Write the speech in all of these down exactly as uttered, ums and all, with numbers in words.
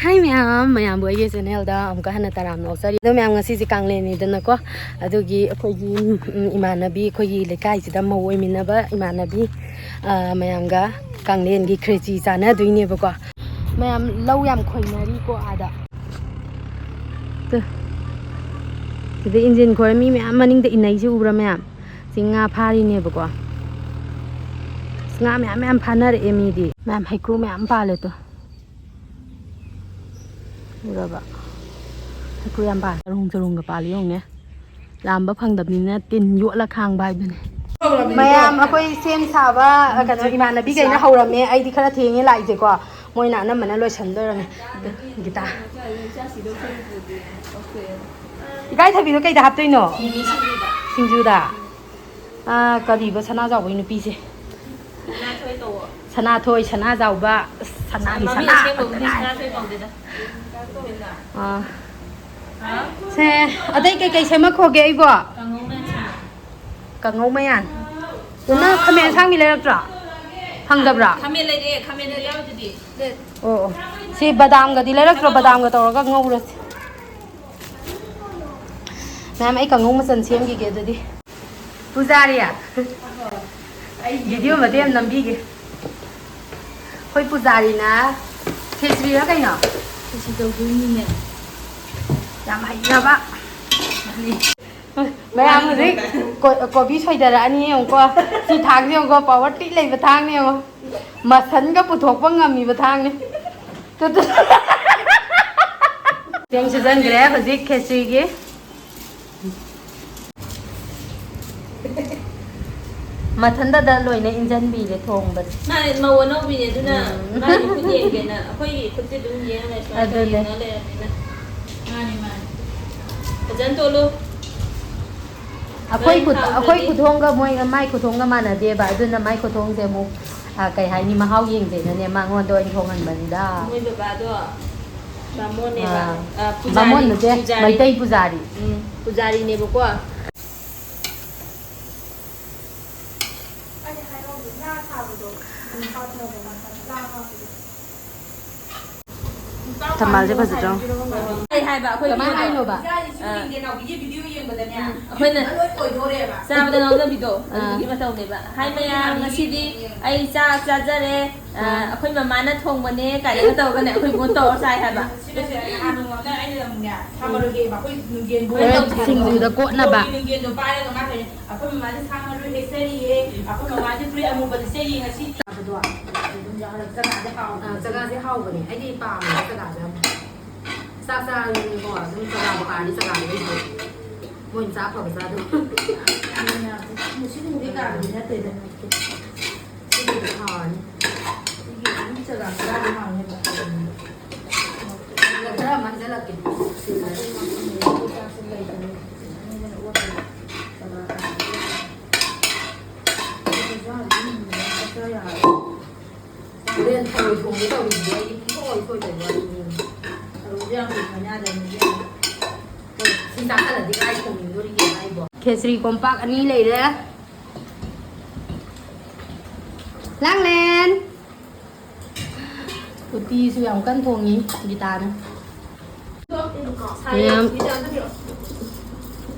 ꯍꯥꯏ ꯃꯌꯥꯝ, ꯃꯌꯥꯝꯕꯨ ꯑꯩꯒꯤ ꯆꯦꯅꯦꯜꯗ ꯑꯃꯨꯛꯀ ꯍꯟꯅ ꯇꯔꯥꯝꯅ ꯑꯣꯛꯆꯔꯤ꯫ ꯑꯗꯣ ꯃꯌꯥꯝ, ꯉꯁꯤꯁꯦ ꯀꯥꯡꯂꯦꯟꯅꯤꯗꯅꯀꯣ, ꯑꯗꯨꯒꯤ ꯑꯩꯈꯣꯏꯒꯤ, ꯎꯝ, ꯏꯃꯥꯟꯅꯕꯤ, ꯑꯩꯈꯣꯏꯒꯤ ꯂꯩꯀꯥꯏꯁꯤꯗ ꯃꯧ ꯑꯣꯏꯃꯤꯟꯅꯕ ꯏꯃꯥꯟꯅꯕꯤ, ꯑ, ꯃꯌꯥꯝꯒ ꯀꯥꯡꯂꯦꯟꯒꯤ ꯈ꯭ꯔꯦꯆꯤ ꯆꯥꯅꯗꯣꯏꯅꯦꯕꯀꯣ꯫ ꯃꯌꯥꯝ ꯂꯧ ꯌꯥꯝ ꯈꯣꯏꯅꯔꯤꯀꯣ ꯑꯥꯗ꯫ ꯇꯨ꯫ ꯁꯤꯗ ꯏꯟꯖꯤꯟ ꯈꯣꯏ ꯃꯤ ꯃꯌꯥꯝ ꯃꯅꯤꯡꯗ ꯏꯟꯅꯩꯁꯤ ꯎꯕ꯭ꯔꯥ ꯃꯌꯥꯝ? ꯁꯤ ꯉꯥ ꯐꯥꯔꯤꯅꯦꯕꯀꯣ꯫ ꯉꯥ ꯃꯌꯥꯝ ꯃꯌꯥꯝ ꯐꯥꯅꯔꯛꯑꯦ ꯃꯤꯗꯤ꯫ ꯃꯌꯥꯝ ꯍꯩꯀ꯭ꯔꯨ ꯃꯌꯥꯝ ꯄꯥꯜꯂꯦ ꯇꯨ꯫ ꯎꯔꯕ? ꯍꯩꯀ꯭ꯔꯨ ꯌꯥꯝ ꯄꯥꯜꯂꯦ꯫ ꯆꯔꯣꯡ ꯆꯔꯣꯡꯒ ꯄꯥꯜꯂꯤ ꯌꯦꯡꯉꯨꯅꯦ꯫ ꯂꯥꯝꯕ ꯐꯪꯗꯕꯅꯤꯅ ꯇꯤꯟ ꯌꯣꯠꯂ ꯈꯥꯡꯕ ꯍꯥꯏꯗꯨꯅꯤ꯫ ꯃꯌꯥꯝ ꯑꯩꯈꯣꯏ ꯁꯦꯝ ꯁꯥꯕ, ꯑ, ꯀꯩꯅꯣ, ꯏꯃꯥꯟꯅꯕꯤꯈꯩꯅ ꯍꯧꯔꯝꯃꯦ꯫ ꯑꯩꯗꯤ ꯈꯔ ꯊꯦꯡꯉꯦ ꯂꯥꯛꯏꯁꯦꯀꯣ꯫ ꯃꯣꯏꯅ ꯑꯅꯝꯕꯅ ꯂꯣꯏꯁꯟꯗꯣꯏꯔꯝꯃꯦ꯫ ꯒꯤꯇꯥ꯫ ꯏꯀꯥꯏꯊꯕꯤꯗꯣ ꯀꯩꯗ ꯍꯥꯞꯇꯣꯏꯅꯣ? ꯁꯤꯡꯖꯨꯗ꯫ ꯑꯥ, ꯀꯔꯤꯕ ꯁꯅꯥꯖꯥꯎꯕꯒꯤ ꯅꯨꯄꯤꯁꯦ? ꯁꯅꯥꯊꯣꯏ ꯀꯧꯋꯣ꯫ ꯁꯅꯥꯊꯣꯏ, ꯁꯅꯥꯖꯥꯎꯕ, ꯑꯁ, ꯁꯅꯥꯒꯤ ꯃꯃꯤꯡ ꯁꯅꯥ ꯑꯁꯦꯡꯕꯕꯨꯗꯤ ꯉꯥꯛꯇ ꯉꯥꯏ꯫ ꯁꯅꯥꯊꯣꯏ ꯀꯧꯗꯦꯗ꯫ ꯑꯥ꯫ ꯁꯦ, ꯑꯇꯩ ꯀꯩꯀꯩ ꯁꯦꯝꯃꯛꯈꯣꯒꯦ ꯑꯩꯕꯣ? ꯀꯥꯡꯉꯧ ꯃꯌꯥꯟ ꯁꯦꯝꯃꯛꯑꯣ꯫ ꯀꯥꯡꯉꯧ ꯃꯌꯥꯟ꯫ ꯑꯗꯨ ꯅꯪ ꯈꯥꯃꯦꯟ ꯑꯁꯥꯡꯕꯤ ꯂꯩꯔꯛꯇ꯭ꯔꯣ? ꯐꯪꯗꯕ꯭ꯔꯥ? ꯈꯥꯃꯦꯟ ꯂꯩꯔꯛꯑꯦ, ꯈꯥꯃꯦꯟ ꯌꯥꯎꯗꯨꯗꯤ꯫ ꯑꯣ, ꯑꯣ꯫ ꯁꯤ ꯕꯗꯥꯝꯒꯗꯤ ꯂꯩꯔꯛꯇ꯭ꯔꯣ? ꯕꯗꯥꯝꯒ ꯇꯧꯔꯒ ꯉꯧꯔꯁꯤ꯫ ꯃꯌꯥꯝ, ꯑꯩ ꯀꯥꯡꯉꯧ ꯃꯆꯜ ꯁꯦꯝꯈꯤꯒꯦ ꯑꯗꯨꯗꯤ꯫ ꯄꯨꯖꯥꯔꯤ, ꯚꯤꯗꯤꯑꯣ ꯃꯇꯦꯛ ꯑꯃ ꯅꯝꯕꯤꯒꯦ꯫ ꯑꯩꯈꯣꯏ ꯄꯨꯖꯥꯔꯤꯅ ꯈꯦꯆ꯭ꯔꯤꯔ ꯀꯩꯅꯣ? ꯈꯦꯆ꯭ꯔꯤ ꯇꯧꯗꯣꯏꯅꯤꯅꯦ꯫ ꯌꯥꯝ ꯍꯩꯈ꯭ꯔꯕ꯫ ꯃꯥꯅꯤ꯫ ꯃꯌꯥꯝ ꯍꯧꯖꯤꯛ ꯀꯣ-, ꯀꯣꯕꯤ ꯁꯣꯏꯊꯔꯛꯑꯅꯤ ꯌꯦꯡꯉꯨꯀꯣ꯫ ꯁꯤ ꯊꯥꯡꯁꯦ ꯌꯦꯡꯉꯨꯀꯣ, ꯄꯥꯋꯔ ꯇꯤꯛ ꯂꯩꯕ ꯊꯥꯡꯅꯦ ꯌꯦꯡꯉꯣ꯫ ꯃꯁꯟꯒ ꯄꯨꯊꯣꯛꯄ ꯉꯝꯃꯤꯕ ꯊꯥꯡꯅꯦ꯫ Two, two. ꯆꯦꯡ ꯁꯨꯖꯟꯈ꯭ꯔꯦ ꯍꯧꯖꯤꯛ ꯈꯦꯆ꯭ꯔꯤꯒꯤ꯫ ꯃꯊꯟꯇꯗ ꯂꯣꯏꯅ ꯏꯟꯖꯟꯕꯤꯔꯦ ꯊꯣꯡꯕꯁꯦ꯫ ꯃꯥꯅꯦ, ꯃꯧ ꯑꯅꯧꯕꯤꯅꯦ, ꯑꯗꯨꯅ ꯎꯝ꯫ ꯃꯥꯒꯤ ꯈꯨꯠ ꯌꯦꯡꯒꯦꯅ꯫ ꯑꯩꯈꯣꯏꯒꯤ ꯈꯨꯠꯁꯦ ꯑꯗꯨꯝ ꯌꯦꯡꯉ ꯂꯩ, ꯁꯨꯃꯥꯏꯅ ꯇꯧꯔ ꯑꯗꯨꯅꯦ꯫ ꯌꯦꯡꯉ ꯂꯩꯔꯕꯅꯤꯅ꯫ ꯃꯥꯅꯦ, ꯃꯥꯅꯦ꯫ ꯐꯖꯅ ꯇꯣꯠꯂꯨ꯫ ꯑꯩꯈꯣꯏ ꯈꯨꯠ-, ꯑꯩꯈꯣꯏ ꯈꯨꯊꯣꯡꯒ ꯃꯣꯏ, ꯃꯥꯏ ꯈꯨꯊꯣꯡꯒ ꯃꯥꯟꯅꯗꯦꯕ, ꯑꯗꯨꯅ ꯃꯥꯏ ꯈꯨꯊꯣꯡꯁꯦ ꯑꯃꯨꯛ, ꯑ, ꯀꯩ ꯍꯥꯏꯅꯤ, ꯃꯍꯥꯎ ꯌꯦꯡꯖꯦꯅꯅꯦ ꯃꯉꯣꯟꯗ ꯑꯣꯏꯅ ꯊꯣꯡꯍꯟꯕꯅꯤꯗ꯫ ꯃꯣꯏ ꯕꯕꯥꯗꯣ ꯕꯥꯃꯣꯟꯅꯦꯕ꯫ ꯑ, ꯑ, ꯄꯨꯖꯥꯔꯤ, ꯕꯥꯃꯣꯟ ꯅꯠꯇꯦ, ꯄꯨꯖꯥꯔꯤ꯫ ꯃꯩꯇꯩ ꯄꯨꯖꯥꯔꯤ꯫ ꯎꯝ, ꯄꯨꯖꯥꯔꯤꯅꯦꯕꯀꯣ꯫ ꯑꯩꯅ ꯍꯥꯏꯍꯧꯗꯦ, ꯉꯥ ꯊꯥꯕꯗꯣ, ꯎꯝ, ꯍꯥꯞꯅꯕ ꯃꯁꯥꯂꯥ ꯍꯥꯞꯄꯗꯣ꯫ ꯊꯝꯕꯥꯜꯁꯦ ꯐꯖꯗ꯭ꯔꯣ? ꯀꯩ ꯍꯥꯏꯕ ꯑꯩꯈꯣꯏ ꯀꯃꯥꯏ ꯏꯃꯥꯗꯣ? ꯍꯥꯏꯅꯣꯕ? ꯑ, ꯏꯆꯥꯁꯤꯡꯁꯦ ꯅꯥꯎꯕꯤꯒꯤ ꯚꯤꯗꯤꯑꯣ ꯌꯦꯡꯕꯗꯅꯦ, ꯎꯝ, ꯑꯩꯈꯣꯏꯅ ꯂꯣꯏ ꯀꯣꯏꯗꯣꯔꯦꯕ꯫ ꯆꯥꯕꯗ ꯉꯥꯎꯖꯕꯤꯗꯣ, ꯑꯥ, ꯑꯗꯨꯒꯤ ꯃꯇꯧꯅꯦꯕ꯫ ꯍꯥꯏ ꯃꯌꯥꯝ, ꯉꯁꯤꯗꯤ ꯑꯩ ꯆꯥꯛ ꯆꯥꯖꯔꯦ, ꯑ, ꯑꯥ, ꯑꯩꯈꯣꯏ ꯃꯃꯥꯅ ꯊꯣꯡꯕꯅꯦ ꯀꯥꯏꯅꯒ ꯇꯧꯔꯒꯅꯦ, ꯑꯩꯈꯣꯏ ꯏꯕꯣꯟ ꯇꯧꯔ ꯆꯥꯏ ꯍꯥꯏꯕ꯫ ꯁꯤꯗꯁꯦ ꯅꯍꯥꯟ ꯅꯣꯡꯃ ꯑꯃꯅ ꯑꯩꯅ ꯑꯃꯨꯛꯅꯦ, ꯁꯥ ꯃꯔꯣꯏ ꯍꯦꯛꯑꯦꯕ꯫ ꯑꯩꯈꯣꯏ ꯅꯨꯡꯖꯦꯟꯕꯨ ꯍꯣꯔꯦꯟ ꯍꯦꯛ ꯇꯧꯁꯦ꯫ ꯁꯤꯡꯖꯨꯗ ꯀꯣꯠꯅꯕ꯫ ꯅꯨꯡꯖꯦꯟꯗꯣ ꯄꯥꯏꯔꯒ ꯃꯥ ꯀꯩꯅꯣ, ꯑꯩꯈꯣꯏ ꯃꯃꯥꯗꯤ ꯁꯥ ꯃꯔꯣꯏ ꯍꯦꯛꯆꯔꯤꯌꯦ, ꯑꯩꯈꯣꯏ ꯃꯃꯥꯗꯤ ꯐꯨꯔꯤꯠ ꯑꯃꯨꯕ ꯂꯤꯠꯆꯩꯌꯦ ꯉꯁꯤꯗꯤ꯫ ꯑꯗꯣ ꯑꯗꯨꯝ ꯌꯥꯎꯍꯜꯂ-, ꯆꯒꯥꯁꯦ ꯍꯥꯎꯕꯅꯦ꯫ ꯑꯥ, ꯆꯒꯥꯁꯦ ꯍꯥꯎꯕꯅꯦ꯫ ꯑꯩꯗꯤ ꯄꯥꯝꯃꯦ ꯆꯒꯥꯁꯦ ꯌꯥꯝ꯫ ꯆꯥꯛ ꯆꯥꯔꯁꯨꯀꯣ, ꯑꯗꯨꯝ ꯆꯒꯥꯕꯨ ꯀꯥꯔꯗꯤ ꯆꯒꯥꯗꯣ ꯑꯩꯁꯨ꯫ ꯃꯣꯏꯅ ꯆꯥ ꯑꯐꯕ ꯆꯥꯗꯣ꯫ ꯑꯗꯨꯅ ꯃꯨꯁꯤꯟꯃꯨꯗꯤ ꯀꯥꯕꯗꯤ ꯅꯠꯇꯦꯗ꯫ ꯁꯤꯕꯨꯗꯤ ꯍꯥꯎꯔꯅꯤ꯫ ꯁꯤꯒꯤ ꯑꯗꯨꯝ ꯆꯒꯥ ꯆꯒꯥꯗꯤ ꯍꯥꯎꯅꯦꯕ꯫ ꯈꯔ ꯑꯃ ꯍꯩꯖꯜꯂꯛꯀꯦ꯫ ꯆꯥꯛꯁꯦ ꯂꯩꯇ꯭ꯔꯦ꯫ ꯆꯒꯥ ꯍꯣꯔꯦꯟ ꯊꯔꯣꯏ ꯊꯣꯡꯒꯦ ꯇꯧꯔꯤꯁꯤꯗꯤ ꯑꯩꯗꯤ ꯄꯨꯡꯁꯣꯏ ꯁꯣꯏꯗꯣꯏꯕ ꯑꯗꯨꯅꯤ꯫ ꯊꯔꯣꯏꯁꯨ ꯌꯥꯝ ꯀꯨꯏꯅ ꯌꯥꯗꯕꯅꯤ ꯏꯕꯦꯝꯃ꯫ ꯁꯤ ꯆꯥꯁꯜꯂꯗꯤ ꯀꯥꯏ ꯊꯣꯡꯅꯤꯡꯗꯣꯔꯤꯒꯦ ꯑꯩꯕꯣ? ꯈꯦꯆ꯭ꯔꯤ ꯀꯣꯝꯄꯥꯛ ꯑꯅꯤ ꯂꯩꯔꯦ꯫ ꯂꯥꯡꯂꯦꯟ꯫ ꯎꯇꯤꯁꯨ ꯌꯥꯝ ꯀꯟꯅ ꯊꯣꯡꯉꯤ ꯒꯤꯇꯥꯅ꯫ ꯃꯌꯥꯝ,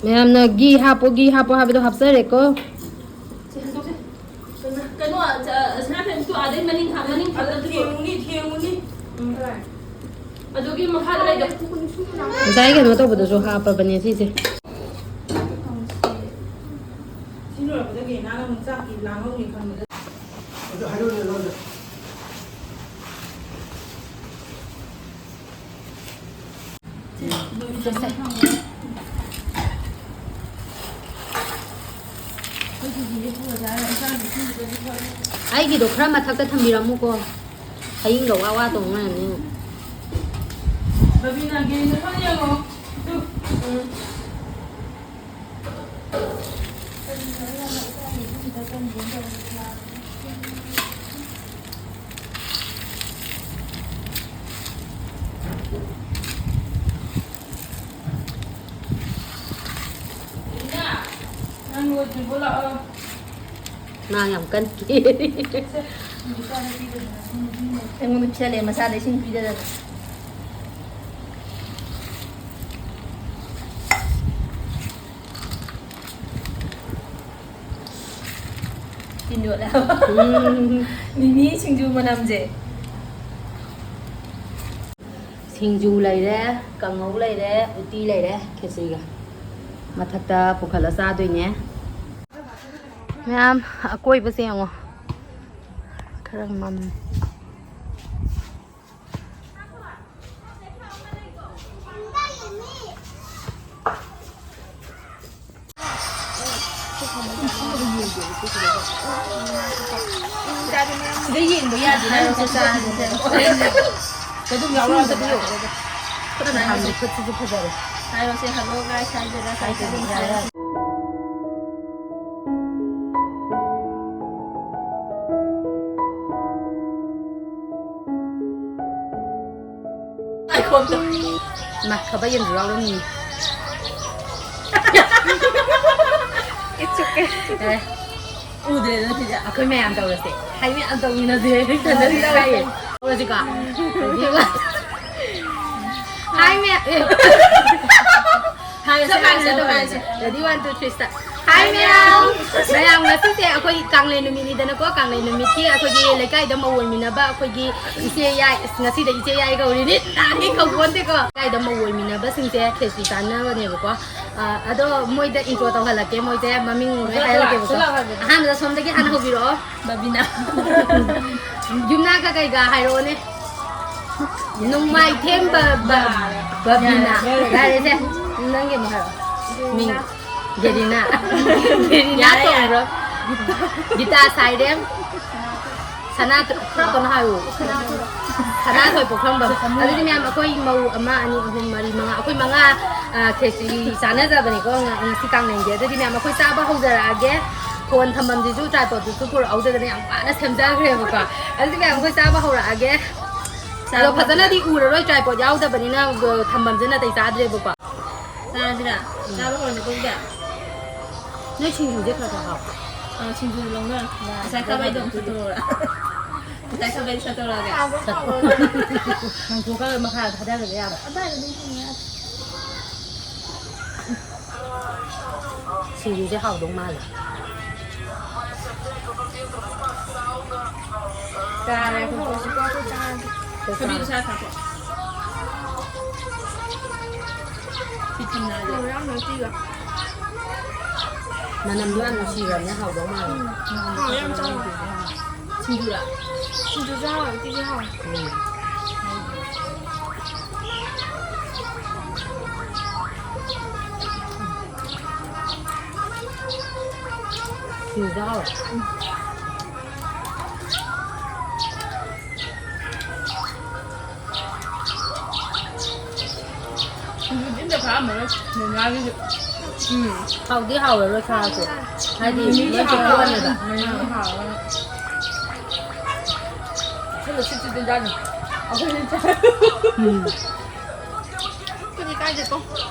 ꯃꯌꯥꯝꯅ ꯘꯤ ꯍꯥꯞꯄꯣ, ꯘꯤ ꯍꯥꯞꯄꯣ ꯍꯥꯏꯕꯗꯣ ꯍꯥꯞꯆꯔꯦꯀꯣ꯫ ꯀꯩꯅꯣ, ꯁꯅꯥꯊꯣꯏꯕꯤꯁꯨ ꯑꯥꯗꯩ ꯃꯅꯤꯡ ꯍꯥꯞ-, ꯃꯅꯤꯡ ꯊꯦꯡꯉꯨꯅꯤ, ꯊꯦꯡꯉꯨꯅꯤ꯫ ꯎꯝ꯫ ꯑꯗꯨꯒꯤ ꯃꯈꯥꯗ ꯂꯩꯗꯣ꯫ ꯉꯁꯥꯏ ꯀꯩꯅꯣ ꯇꯧꯕꯗꯁꯨ ꯍꯥꯞꯄꯕꯅꯦ ꯁꯤꯁꯦ꯫ ꯁꯤ ꯂꯣꯏꯔꯛꯄꯗꯒꯤ ꯅꯪ ꯑꯃꯨꯛ ꯆꯥꯛꯀꯤ ꯂꯥꯝꯍꯧꯅꯤ ꯈꯟꯕꯗ꯫ ꯑꯗꯨ ꯍꯥꯏꯔꯛꯑꯣꯅꯦ ꯑꯩꯉꯣꯟꯗ꯫ ꯑꯩꯒꯤꯗꯣ ꯈꯔ ꯃꯊꯛꯇ ꯊꯝꯕꯤꯔꯝꯃꯨꯀꯣ꯫ ꯍꯌꯤꯡꯒ ꯋꯥ ꯋꯥ ꯇꯧꯅꯔꯅꯤ꯫ ꯕꯕꯤꯅꯥꯒꯤ ꯅꯐꯝ ꯌꯦꯡꯉꯣ꯫ ꯇꯨ꯫ ꯎꯝ꯫ ꯅꯪ ꯂꯣꯏꯗ꯭ꯔꯤꯕꯣ? ꯂꯥꯛꯑꯣ꯫ ꯃꯥ ꯌꯥꯝ ꯀꯟꯅ ꯀꯦꯔꯤ꯫ ꯑꯩꯉꯣꯟꯗ ꯄꯤꯁꯜꯂꯦ, ꯃꯁꯥꯗ ꯏꯁꯤꯡ ꯄꯤꯗꯗꯅ꯫ ꯌꯣꯠꯂꯦ ꯍꯥꯏꯕ꯫ ꯎꯝ꯫ ꯃꯤꯃꯤ ꯁꯤꯡꯖꯨ ꯃꯅꯝꯁꯦ꯫ ꯁꯤꯡꯖꯨ ꯂꯩꯔꯦ, ꯀꯥꯡꯉꯧ ꯂꯩꯔꯦ, ꯎꯇꯤ ꯂꯩꯔꯦ, ꯈꯦꯆ꯭ꯔꯤꯒ꯫ ꯃꯊꯛꯇ ꯄꯨꯈꯠꯂ ꯆꯥꯗꯣꯏꯅꯦ꯫ ꯃꯌꯥꯝ ꯑꯀꯣꯏꯕꯁꯦ ꯌꯦꯡꯉꯣ꯫ ꯈꯔ ꯃꯝꯃꯤ꯫ ꯁꯤꯗ ꯌꯦꯡꯕ ꯌꯥꯗꯦ, ꯅꯪ ꯆꯥꯛ ꯆꯥꯔꯗꯤ꯫ ꯑꯗꯨꯝ ꯌꯥꯎꯔꯛꯑꯣ꯫ ꯈꯨꯠꯁꯤꯁꯨ ꯐꯖꯔꯦ꯫ ꯍꯥꯏꯔꯣꯁꯦ, "Hello guys" ꯍꯥꯏꯗꯣꯏꯔꯥ, ꯀꯩ ꯍꯥꯏꯗꯣꯏꯅꯣ? ꯉꯥꯏꯈꯣ ꯑꯝꯇ꯫ ꯏꯃꯥ, ꯊꯕꯛ ꯌꯦꯡꯕ ꯌꯥꯎꯔꯝꯃꯤ꯫ It's okay꯫ ꯌꯥꯔꯦ꯫ ꯎꯗ꯭ꯔꯦꯗꯅ ꯁꯤꯗ꯫ ꯑꯩꯈꯣꯏ ꯃꯌꯥꯝ ꯇꯧꯔꯁꯦ꯫ ꯍꯥꯏ ꯃꯌꯥꯝ ꯇꯧꯃꯤꯟꯅꯁꯦ꯫ ꯏꯊꯟꯗꯗꯤ ꯇꯧꯔꯣꯏꯌꯦ꯫ ꯇꯧꯔꯁꯤꯀꯣ꯫ Ready, one꯫ ꯍꯥꯏ ꯃꯌꯥꯝ꯫ ꯑꯦ꯫ ꯍꯥꯏꯔꯁꯦ, ꯆꯞ ꯃꯥꯟꯅꯅ ꯍꯥꯏꯔꯁꯦ, ꯇꯧꯔꯁꯦ꯫ ꯍꯥꯏꯔꯁꯦ꯫ Ready, one, two, three, start꯫ ꯍꯥꯏ ꯃꯌꯥꯝ! ꯃꯌꯥꯝ, ꯉꯁꯤꯁꯦ ꯑꯩꯈꯣꯏ ꯀꯥꯡꯂꯦꯟ ꯅꯨꯃꯤꯠꯅꯤꯗꯅꯀꯣ, ꯀꯥꯡꯂꯦꯟ ꯅꯨꯃꯤꯠꯀꯤ ꯑꯩꯈꯣꯏꯒꯤ ꯂꯩꯀꯥꯏꯗ ꯃꯧ ꯑꯣꯏꯃꯤꯟꯅꯕ ꯑꯩꯈꯣꯏꯒꯤ ꯏꯆꯦ ꯌꯥꯏ, ꯑꯁ, ꯉꯁꯤꯗ ꯏꯆꯦ ꯌꯥꯏ ꯀꯧꯔꯤꯅꯤ, ꯅꯍꯥꯟꯒꯩ ꯀꯧꯄꯣꯟꯇꯦꯀꯣ꯫ ꯂꯩꯀꯥꯏꯗ ꯃꯧ ꯑꯣꯏꯃꯤꯟꯅꯕꯁꯤꯡꯁꯦ ꯈꯦꯆ꯭ꯔꯤ ꯆꯥꯅꯕꯅꯦꯕꯀꯣ꯫ ꯑ, ꯑꯗꯣ ꯃꯣꯏꯗ intro ꯇꯧꯍꯜꯂꯛꯀꯦ, ꯃꯣꯏꯁꯦ ꯃꯃꯤꯡ ꯂꯣꯏ ꯍꯥꯏꯍꯜꯂꯛꯀꯦꯕꯀꯣ꯫ ꯑꯍꯥꯟꯕꯗ ꯁꯣꯝꯗꯒꯤ ꯍꯥꯟꯅ ꯍꯧꯕꯤꯔꯛꯑꯣ꯫ ꯕꯕꯤꯅꯥ꯫ ꯌꯨꯝꯅꯥꯛ ꯀꯀꯩꯒ ꯍꯥꯏꯔꯛꯑꯣꯅꯦ꯫ ꯅꯣꯡꯃꯥꯏꯊꯦꯝ ꯕ-, ꯕ-, ꯕꯕꯤꯅꯥ꯫ ꯌꯥꯔꯦ, ꯌꯥꯔꯦ꯫ ꯌꯥꯔꯦꯁꯦ꯫ ꯅꯪꯒꯤ ꯑꯃꯨꯛ ꯍꯥꯏꯔꯛꯑꯣ꯫ ꯃꯤꯡ꯫ ꯒꯦꯔꯤꯅꯥ꯫ ꯒꯦꯔꯤꯅꯥ ꯌꯥꯔꯦ, ꯌꯥꯔꯦ꯫ ꯀꯧꯕ꯭ꯔꯣ? ꯒꯤꯇꯥ ꯁꯥꯏꯔꯦꯝ꯫ ꯁꯅꯥ-, ꯈꯔ ꯀꯟꯅ ꯍꯥꯏꯌꯨ꯫ ꯁꯅꯥꯊꯣꯏ ꯄꯣꯛꯈ꯭ꯔꯝꯕꯝ꯫ ꯑꯗꯨꯗꯤ ꯃꯌꯥꯝ, ꯑꯩꯈꯣꯏ ꯃꯧ ꯑꯃ, ꯑꯅꯤ, ꯑꯍꯨꯝ, ꯃꯔꯤ, ꯃꯉꯥ, ꯑꯩꯈꯣꯏ ꯃꯉꯥ, ꯑ, ꯈꯦꯆ꯭ꯔꯤ ꯆꯥꯅꯖꯕꯅꯤꯀꯣ, ꯉ-, ꯉꯁꯤ ꯀꯥꯡꯂꯦꯟꯒꯤ꯫ ꯑꯗꯨꯗꯤ ꯃꯌꯥꯝ, ꯑꯩꯈꯣꯏ ꯆꯥꯕ ꯍꯧꯖꯔꯛꯑꯒꯦ꯫ ꯐꯣꯟ ꯊꯝꯐꯝꯁꯤꯁꯨ, tripodꯇꯨꯁꯨ ꯄꯨꯔꯛꯍꯧꯗꯗꯅ ꯌꯥꯝ ꯋꯥꯅ ꯁꯦꯝꯖꯈ꯭ꯔꯦꯕꯀꯣ꯫ ꯑꯗꯨꯗꯤ ꯃꯌꯥꯝ, ꯑꯩꯈꯣꯏ ꯆꯥꯕ ꯍꯧꯔꯛꯑꯒꯦ꯫ ꯑꯗꯣ ꯆꯥꯕ ꯐꯖꯅꯗꯤ ꯍꯧꯔꯛꯑꯒꯦ꯫ ꯎꯔꯔꯣꯏ, tripod ꯌꯥꯎꯗꯕꯅꯤꯅ, ꯑ, ꯊꯝꯐꯝꯁꯦ ꯅꯥꯇꯩ ꯆꯥꯗ꯭ꯔꯦꯕꯀꯣ꯫ ꯆꯥꯔꯁꯤꯔꯥ? ꯎꯝ꯫ ꯆꯥꯕ ꯍꯧꯔꯁꯤꯀꯣ ꯑꯗꯨꯗꯤ? ꯅꯣꯏ ꯁꯤꯡꯖꯨꯁꯦ ꯈꯔ ꯈꯔ ꯍꯥꯎ꯫ ꯑ, ꯁꯤꯡꯖꯨ ꯂꯧꯅꯔꯣ꯫ ꯉꯁꯥꯏ ꯈꯥꯕꯩꯗꯣ ꯑꯃꯨꯛ ꯁꯠꯇꯣꯔꯛꯑꯣꯔꯥ? ꯉꯁꯥꯏ ꯈꯥꯕꯩ ꯁꯠꯇꯣꯔꯛꯑꯒꯦ꯫ ꯂꯪꯊꯣꯛꯈ꯭ꯔꯒ ꯃꯈꯥꯗ ꯊꯥꯗꯔꯒ ꯌꯥꯕ꯫ ꯁꯤꯡꯖꯨꯁꯦ ꯍꯥꯎꯗꯧ ꯃꯥꯜꯂꯦ꯫ ꯆꯥꯔꯦ ꯑꯩꯈꯣꯏ꯫ ꯍꯧꯖꯤꯛꯀꯣ ꯑꯩꯈꯣꯏ ꯆꯥꯔꯒꯦ꯫ ꯊꯕꯤꯗꯣ ꯁꯥ ꯊꯥꯛꯄ꯫ ꯁꯤ ꯊꯝꯅꯥꯁꯦ꯫ ꯍꯥꯎꯋꯦ ꯌꯥꯝꯅ ꯎꯇꯤꯒ꯫ ꯃꯅꯝꯗꯣ ꯌꯥꯝ ꯅꯨꯡꯁꯤꯔꯕꯅꯦ, ꯍꯥꯎꯗꯧ ꯃꯥꯜꯂꯦ꯫ ꯎꯝ꯫ ꯍꯥꯎꯋꯦ ꯌꯥꯝ ꯆꯥꯎꯋꯦ꯫ ꯁꯤꯡꯖꯨꯔꯥ? ꯁꯤꯡꯖꯨꯁꯨ ꯍꯥꯎꯋꯦ, ꯎꯇꯤꯁꯨ ꯍꯥꯎꯋꯦ꯫ ꯎꯝ꯫ ꯁꯤꯡꯖꯨꯁꯨ ꯍꯥꯎꯋꯦ꯫ ꯁꯤꯡꯖꯨꯗꯤ ꯑꯝꯇ ꯊꯥꯛꯑꯝꯃꯔꯣꯏ, ꯅꯦꯅꯥꯒꯤꯁꯨ꯫ ꯎꯝ꯫ ꯍꯥꯎꯗꯤ ꯍꯥꯎꯔꯔꯣꯏ ꯊꯥꯛꯑꯁꯨ꯫ ꯍꯥꯏꯗꯤ ꯃꯤꯃꯤꯗꯤ ꯂꯣꯏ ꯍꯥꯎꯔꯔꯣꯏ꯫ ꯆꯦꯠꯊꯣꯛꯑꯅꯦꯕ꯫ ꯎꯝ, ꯍꯥꯎꯔꯔꯣꯏ꯫ ꯁꯤꯅ ꯁꯤꯠ ꯁꯤꯠ ꯆꯥꯅꯤ꯫ ꯑꯩꯈꯣꯏꯗꯤ ꯆꯥ-, ꯎꯝ꯫ ꯑꯩꯈꯣꯏꯗꯤ ꯀꯥꯏꯗꯦꯀꯣ꯫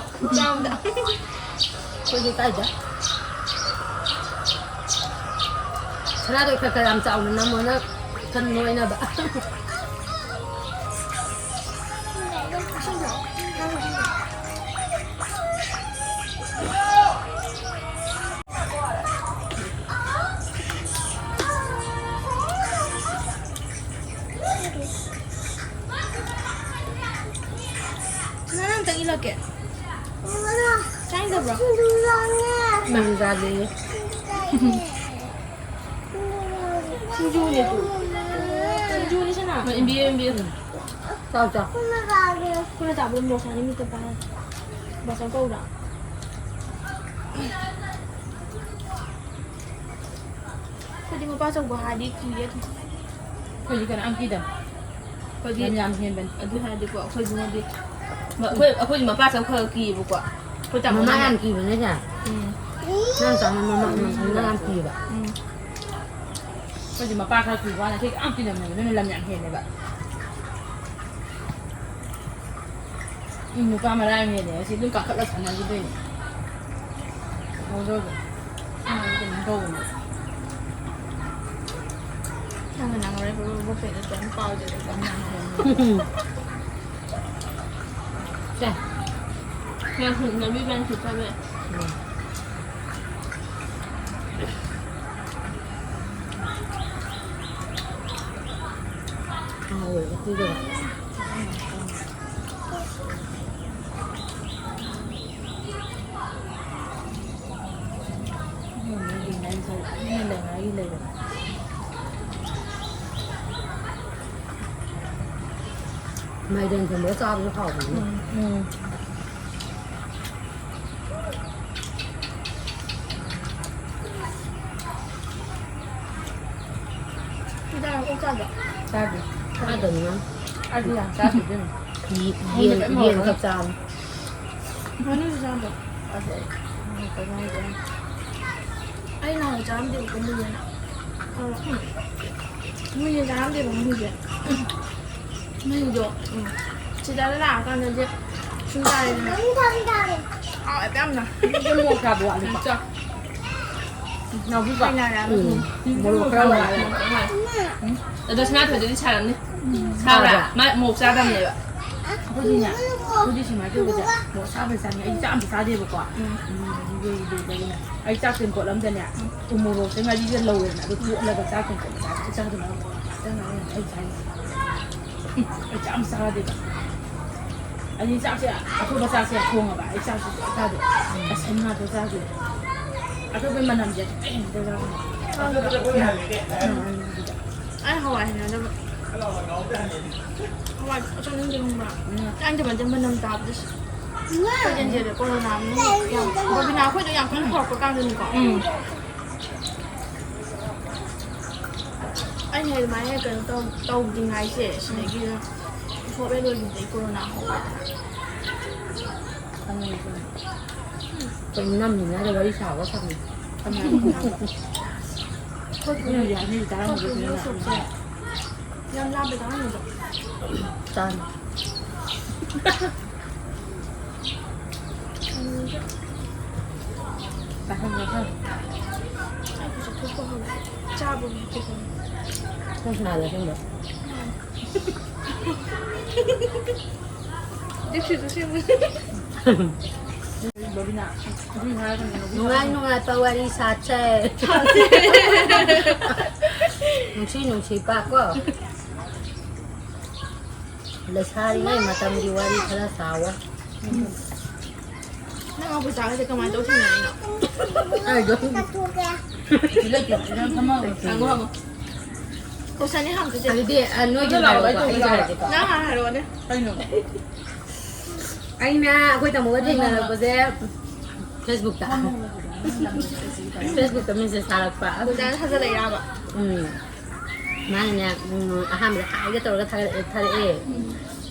ꯆꯥꯕꯗ꯫ ꯑꯩꯈꯣꯏꯗꯤ ꯀꯥꯏꯗ? ꯁꯅꯥꯗꯣ ꯈꯔ ꯈꯔ ꯌꯥꯝ ꯆꯥꯎꯅ ꯅꯝꯃꯣ ꯅꯪ ꯈꯔ ꯅꯣꯏꯅꯕ꯫ ꯅꯪ ꯑꯝꯇꯪ ꯏꯜꯂꯛꯀꯦ꯫ ꯆꯥꯅꯤꯡꯗꯕ꯭ꯔꯣ? ꯅꯪ ꯆꯥꯗꯦꯌꯦ꯫ ꯁꯤꯡꯖꯨꯅꯦ ꯇꯨ꯫ ꯁꯤꯡꯖꯨꯅꯤ ꯁꯅꯥ꯫ ꯍꯣꯏ, ꯏꯟꯕꯤꯌꯨ, ꯏꯟꯕꯤꯌꯨ꯫ ꯆꯥꯎ, ꯆꯥꯎ꯫ ꯈꯨꯅ ꯆꯥꯕꯗꯣ ꯃꯣꯔꯣꯛ ꯁꯥꯅꯤ ꯃꯤꯠꯇ ꯄꯥꯏ꯫ ꯕꯁꯟ ꯀꯧꯔꯥ꯫ ꯑꯩꯈꯣꯏꯗꯤ ꯃꯄꯥ ꯑꯆꯧꯕ ꯍꯥꯏꯔꯗꯤ ꯀꯤꯌꯦ ꯑꯗꯨꯝ꯫ ꯑꯩꯈꯣꯏꯗꯤ ꯀꯅꯥꯝ ꯀꯤꯗꯕꯅꯤ꯫ ꯑꯩꯈꯣꯏꯗꯤ ꯂꯝ ꯌꯥꯝ ꯍꯦꯟꯕꯅꯤ꯫ ꯑꯗꯨ ꯍꯥꯏꯔꯗꯤꯀꯣ, ꯑꯩꯈꯣꯏ ꯏꯕꯨꯡꯉꯣꯗꯤ, ꯃ-, ꯑꯩꯈꯣꯏ, ꯑꯩꯈꯣꯏꯗꯤ ꯃꯄꯥ ꯑꯆꯧꯕ ꯈꯔ ꯈꯔ ꯀꯤꯌꯦꯕꯀꯣ꯫ ꯑꯩꯈꯣꯏ ꯇꯥꯃꯣꯅ ꯃꯃꯥ ꯌꯥꯝ ꯀꯤꯕꯅꯦ ꯁꯦ꯫ ꯎꯝ꯫ ꯅꯪ ꯇꯥꯃꯣ ꯃꯃꯥ, ꯎꯝ, ꯃꯃꯥ ꯌꯥꯝ ꯀꯤꯌꯦꯕ꯫ ꯎꯝ꯫ ꯑꯩꯈꯣꯏꯗꯤ ꯃꯄꯥ ꯈꯔ ꯀꯤꯕ ꯋꯥꯅꯤ, ꯑꯇꯩ ꯀꯅꯥꯝ ꯀꯤꯗꯕꯅꯦꯕ, ꯑꯗꯨꯅ ꯂꯝ ꯌꯥꯝ ꯍꯦꯜꯂꯦꯕ꯫ ꯎꯝ, ꯅꯨꯄꯥ ꯃꯔꯥꯏ ꯌꯥꯝ ꯍꯦꯜꯂꯦ꯫ ꯑꯁꯤ ꯑꯗꯨꯝ ꯀꯥꯈꯠꯂ ꯁꯥꯟꯅꯈꯤꯗꯣꯏꯅꯦ꯫ ꯍꯧꯗꯧꯗꯣ꯫ ꯑꯩꯅ ꯀꯩꯅꯣ ꯇꯧꯕꯅꯦ꯫ ꯅꯪꯅ ꯅꯪ ꯍꯣꯔꯦꯟ ꯕꯕꯠ ꯕꯕꯠ ꯄꯦꯠꯅ ꯇꯧꯔ ꯄꯥꯎꯁꯦ ꯑꯗꯨꯝ ꯌꯥꯝ ꯍꯦꯜꯂꯦ꯫ ꯁꯦ꯫ ꯌꯥꯝ ꯍꯨꯟꯅꯕꯤ ꯕꯦꯟꯁ ꯆꯠꯂꯦ꯫ ꯎꯝ꯫ ꯍꯥꯎꯋꯦ ꯎꯇꯤꯗꯣ꯫ ꯃꯥꯏꯔꯦꯟ ꯊꯣꯡꯕꯒ ꯆꯥꯕꯁꯨ ꯍꯥꯎꯕꯅꯤ꯫ ꯎꯝ, ꯎꯝ꯫ ꯍꯤꯗꯥꯛ ꯑꯃꯨꯛ ꯆꯥꯗ꯭ꯔꯣ? ꯆꯥꯗꯦ꯫ ꯆꯥꯗꯕꯅꯤ ꯃꯥ꯫ ꯑꯩꯗꯤ ꯌꯥꯝ ꯆꯥꯗꯦ ꯏꯕꯦꯝꯃ꯫ ꯌꯦ-, ꯌꯦꯟ, ꯌꯦꯟ ꯈꯛ ꯆꯥꯕꯅꯤ꯫ ꯉꯥꯅꯨꯁꯨ ꯆꯥꯗ꯭ꯔꯣ? ꯆꯥꯗꯦ ꯑꯩ꯫ ꯎꯝ, ꯀꯩꯅꯣ ꯍꯥꯏꯁꯦ꯫ ꯑꯩ ꯅꯍꯥꯟ ꯆꯥꯔꯝꯗꯦꯕꯀꯣ ꯃꯣꯏ ꯌꯦꯟ꯫ ꯑ, ꯎꯝ꯫ ꯃꯣꯏ ꯌꯦꯟ ꯆꯥꯔꯝꯗꯦꯕ ꯉꯥꯅꯨꯁꯦ꯫ ꯎꯝ꯫ ꯃꯍꯤꯗꯣ, ꯎꯝ, ꯁꯤꯗ ꯂꯥꯛꯑꯀꯥꯟꯗꯗꯤ ꯁꯨꯝ ꯆꯥꯔꯦꯗꯅ꯫ ꯍꯥꯎꯋꯦꯕ ꯌꯥꯝꯅ꯫ ꯃꯣꯔꯣꯛ ꯁꯥꯕ ꯋꯥꯠꯂꯤꯀꯣ? ꯌꯥꯝ ꯆꯥꯎ꯫ ꯅꯥꯎꯕꯤꯀꯣ? ꯍꯩꯅꯔꯦ ꯍꯥꯏꯕ ꯎꯝ, ꯁꯨꯝ꯫ ꯃꯣꯔꯣꯛ ꯈꯔ ꯋꯥꯠꯂꯦ꯫ ꯎꯝ꯫ ꯑꯗꯣ ꯁꯅꯥꯊꯣꯏꯗꯗꯤ ꯁꯥꯔꯝꯅꯤ꯫ ꯎꯝ꯫ ꯁꯥꯕ꯭ꯔꯥ? ꯁꯥꯕ꯭ꯔꯥ? ꯃꯥ ꯃꯣꯔꯣꯛ ꯆꯥꯗꯕꯅꯦꯕ꯫ ꯑꯩꯈꯣꯏꯗꯤꯅꯦ, ꯑꯩꯈꯣꯏꯗꯤ ꯁꯨꯃꯥꯏꯅ ꯇꯧꯕꯁꯦ, ꯃꯣꯔꯣꯛ ꯁꯥꯕꯁꯦ ꯆꯥꯅꯤꯡꯉꯦ꯫ ꯑꯩꯗꯤ ꯆꯥꯛ ꯑꯝꯇ ꯆꯥꯗꯦꯕꯀꯣ꯫ ꯎꯝ꯫ ꯎꯝ, ꯑꯗꯨꯒꯤ ꯑꯗꯨꯗꯒꯤꯅꯦ꯫ ꯑꯩ ꯆꯥꯛ ꯇꯦꯡꯀꯣꯠ ꯑꯝꯗꯅꯦ, ꯎꯝ꯫ ꯎ ꯃꯣꯔꯣꯛꯁꯦ ꯉꯥꯔꯤꯒ ꯂꯧꯔꯦꯗꯅ, ꯑꯗꯨ ꯇꯣꯠꯂꯒ ꯆꯥꯛ ꯇꯦꯡꯀꯣꯠ ꯃꯆꯥ ꯈꯤꯇꯪ ꯆꯥꯗꯅ ꯃꯣꯔꯣꯛ ꯈꯤꯇꯪ ꯉꯥꯏꯔꯦ ꯑꯩ ꯆꯥꯏꯁꯦ꯫ ꯎꯝ, ꯑꯩ ꯆꯥꯛ ꯑꯝ ꯆꯥꯗꯦꯕ꯫ ꯑꯩꯗꯤ ꯆꯥꯛꯁꯦ ꯑꯊꯣꯡꯕ ꯆꯥꯛꯁꯦ ꯊꯣꯡꯉꯕ ꯑꯩ ꯆꯥꯛꯁꯦ ꯁꯨꯡꯆꯥ ꯆꯥꯗꯦ꯫ ꯎꯝ꯫ ꯁꯟ ꯉꯥꯛꯇ ꯆꯥꯗꯦ꯫ ꯑꯇꯣꯞꯄ ꯃꯅꯝꯁꯦ ꯈꯤꯇꯪ ꯍꯦꯛꯇ ꯆꯥꯗꯦ꯫ ꯎꯝ꯫ ꯑꯩ ꯍꯋꯥꯏ ꯍꯩꯅꯗꯕ꯫ ꯍꯋꯥꯏ ꯆꯥꯅꯤꯡꯗꯦ ꯈꯪꯕ꯭ꯔꯥ? ꯎꯝ꯫ ꯆꯥꯅꯤꯡꯗꯕ ꯅꯠꯇꯦ ꯃꯅꯝ ꯇꯥꯕꯗ ꯁꯤ-, ꯑꯩꯈꯣꯏ ꯆꯦꯟꯁꯦ ꯀꯣꯔꯣꯅꯥ ꯃꯅꯨꯡ ꯌꯥꯝ, ꯕꯕꯤꯅꯥ ꯑꯩꯈꯣꯏꯗꯣ ꯌꯥꯝ ꯀꯟꯅ ꯍꯧꯔꯛꯄ ꯀꯥꯟꯗꯅꯤꯀꯣ꯫ ꯎꯝ꯫ ꯑꯩꯅ ꯑꯗꯨꯃꯥꯏꯅ ꯀꯩꯅꯣ ꯇꯧ-, ꯇꯧꯗ꯭ꯔꯤꯉꯩꯁꯦ ꯁꯤꯗꯒꯤ ꯁꯣꯞ ꯍꯦꯛ ꯂꯣꯏꯈꯤꯕꯗꯒꯤ ꯀꯣꯔꯣꯅꯥ ꯍꯧꯔꯦꯗꯅ꯫ ꯀꯩꯅꯣ ꯅꯝꯃꯤꯉꯩꯗ ꯋꯥꯔꯤ ꯁꯥꯕ ꯁꯥꯕꯤ꯫ ꯀꯅꯥꯅꯣ ꯈꯪꯕ? ꯑꯩꯈꯣꯏ ꯄꯨꯒꯤ ꯌꯥꯅꯤ ꯇꯥꯔꯝꯕꯗꯣ ꯑꯩꯈꯣꯏ ꯄꯨꯒꯤ ꯀꯩꯅꯣ ꯎꯁꯣꯞꯁꯦ ꯌꯥꯝ ꯂꯥꯞꯄꯦ ꯇꯥꯔꯝꯕꯗꯣ꯫ ꯇꯥꯔꯦ꯫ ꯎꯝ꯫ ꯇꯥꯁꯟ, ꯇꯥꯁꯟ꯫ ꯑꯩ ꯈꯨꯠꯁꯦ ꯊꯣꯛꯄ ꯍꯧꯔꯦ꯫ ꯆꯥꯕꯒꯤ ꯍꯦꯛꯇ ꯀꯩꯅꯣ꯫ ꯅꯪ ꯁꯅꯥꯗ ꯑꯁꯦꯡꯕ? ꯗꯤꯞꯁꯤꯁꯨ ꯁꯦꯝꯃꯨ꯫ ꯕꯕꯤꯅꯥ, ꯑꯗꯨꯏ ꯍꯥꯏꯔꯒꯅꯦ, ꯕꯕꯤꯅꯥ꯫ ꯅꯨꯡꯉꯥꯏ ꯅꯨꯡꯉꯥꯏꯕ ꯋꯥꯔꯤ ꯁꯥꯁꯦ꯫ ꯅꯨꯡꯁꯤ ꯅꯨꯡꯁꯤꯕ ꯀꯣ꯫ ꯂꯩꯁꯥꯔꯤꯉꯩ ꯃꯇꯝꯒꯤ ꯋꯥꯔꯤ ꯈꯔ ꯁꯥꯎꯋꯣ꯫ ꯅꯪ ꯑꯩꯈꯣꯏ ꯆꯥꯒꯁꯦ ꯀꯃꯥꯏꯅ ꯇꯧ ꯊꯦꯡꯅꯔꯤꯅꯣ? ꯑꯩꯗꯣ ꯍꯪꯉꯣ, ꯍꯪꯉꯣ꯫ ꯀꯣꯏꯁꯟꯅꯤ ꯍꯪꯗꯣꯏꯁꯦ꯫ ꯑꯗꯨꯗꯤ ꯑ, ꯅꯣꯏꯒꯤ ꯍꯥꯏꯔꯛꯑꯣꯀꯣ, ꯑꯩꯒꯤ ꯍꯥꯏꯔꯛꯀꯦꯀꯣ꯫ ꯅꯪ ꯍꯥꯟꯅ ꯍꯥꯏꯔꯛꯑꯣꯅꯦ꯫ ꯀꯩꯅꯣ? ꯑꯩꯅ ꯑꯩꯈꯣꯏ ꯇꯥꯃꯣꯒ ꯊꯦꯡꯅꯔꯛꯄꯁꯦ ꯐꯦꯁꯕꯨꯛꯇ꯫ ꯐꯦꯁꯕꯨꯛꯇ ꯃꯦꯁꯦꯖ ꯊꯥꯔꯛꯄ꯫ ꯑꯣꯖꯥꯅ ꯊꯥꯖꯜꯂꯛꯏꯔꯕ? ꯎꯝ꯫ ꯃꯥꯅꯅꯦ, ꯎꯝ, ꯑꯍꯥꯟꯕꯗ ꯍꯥꯏꯒꯦ ꯇꯧꯔꯒ ꯊꯥꯒꯠꯂꯛꯑꯦ, ꯊꯥꯔꯛꯑꯦ꯫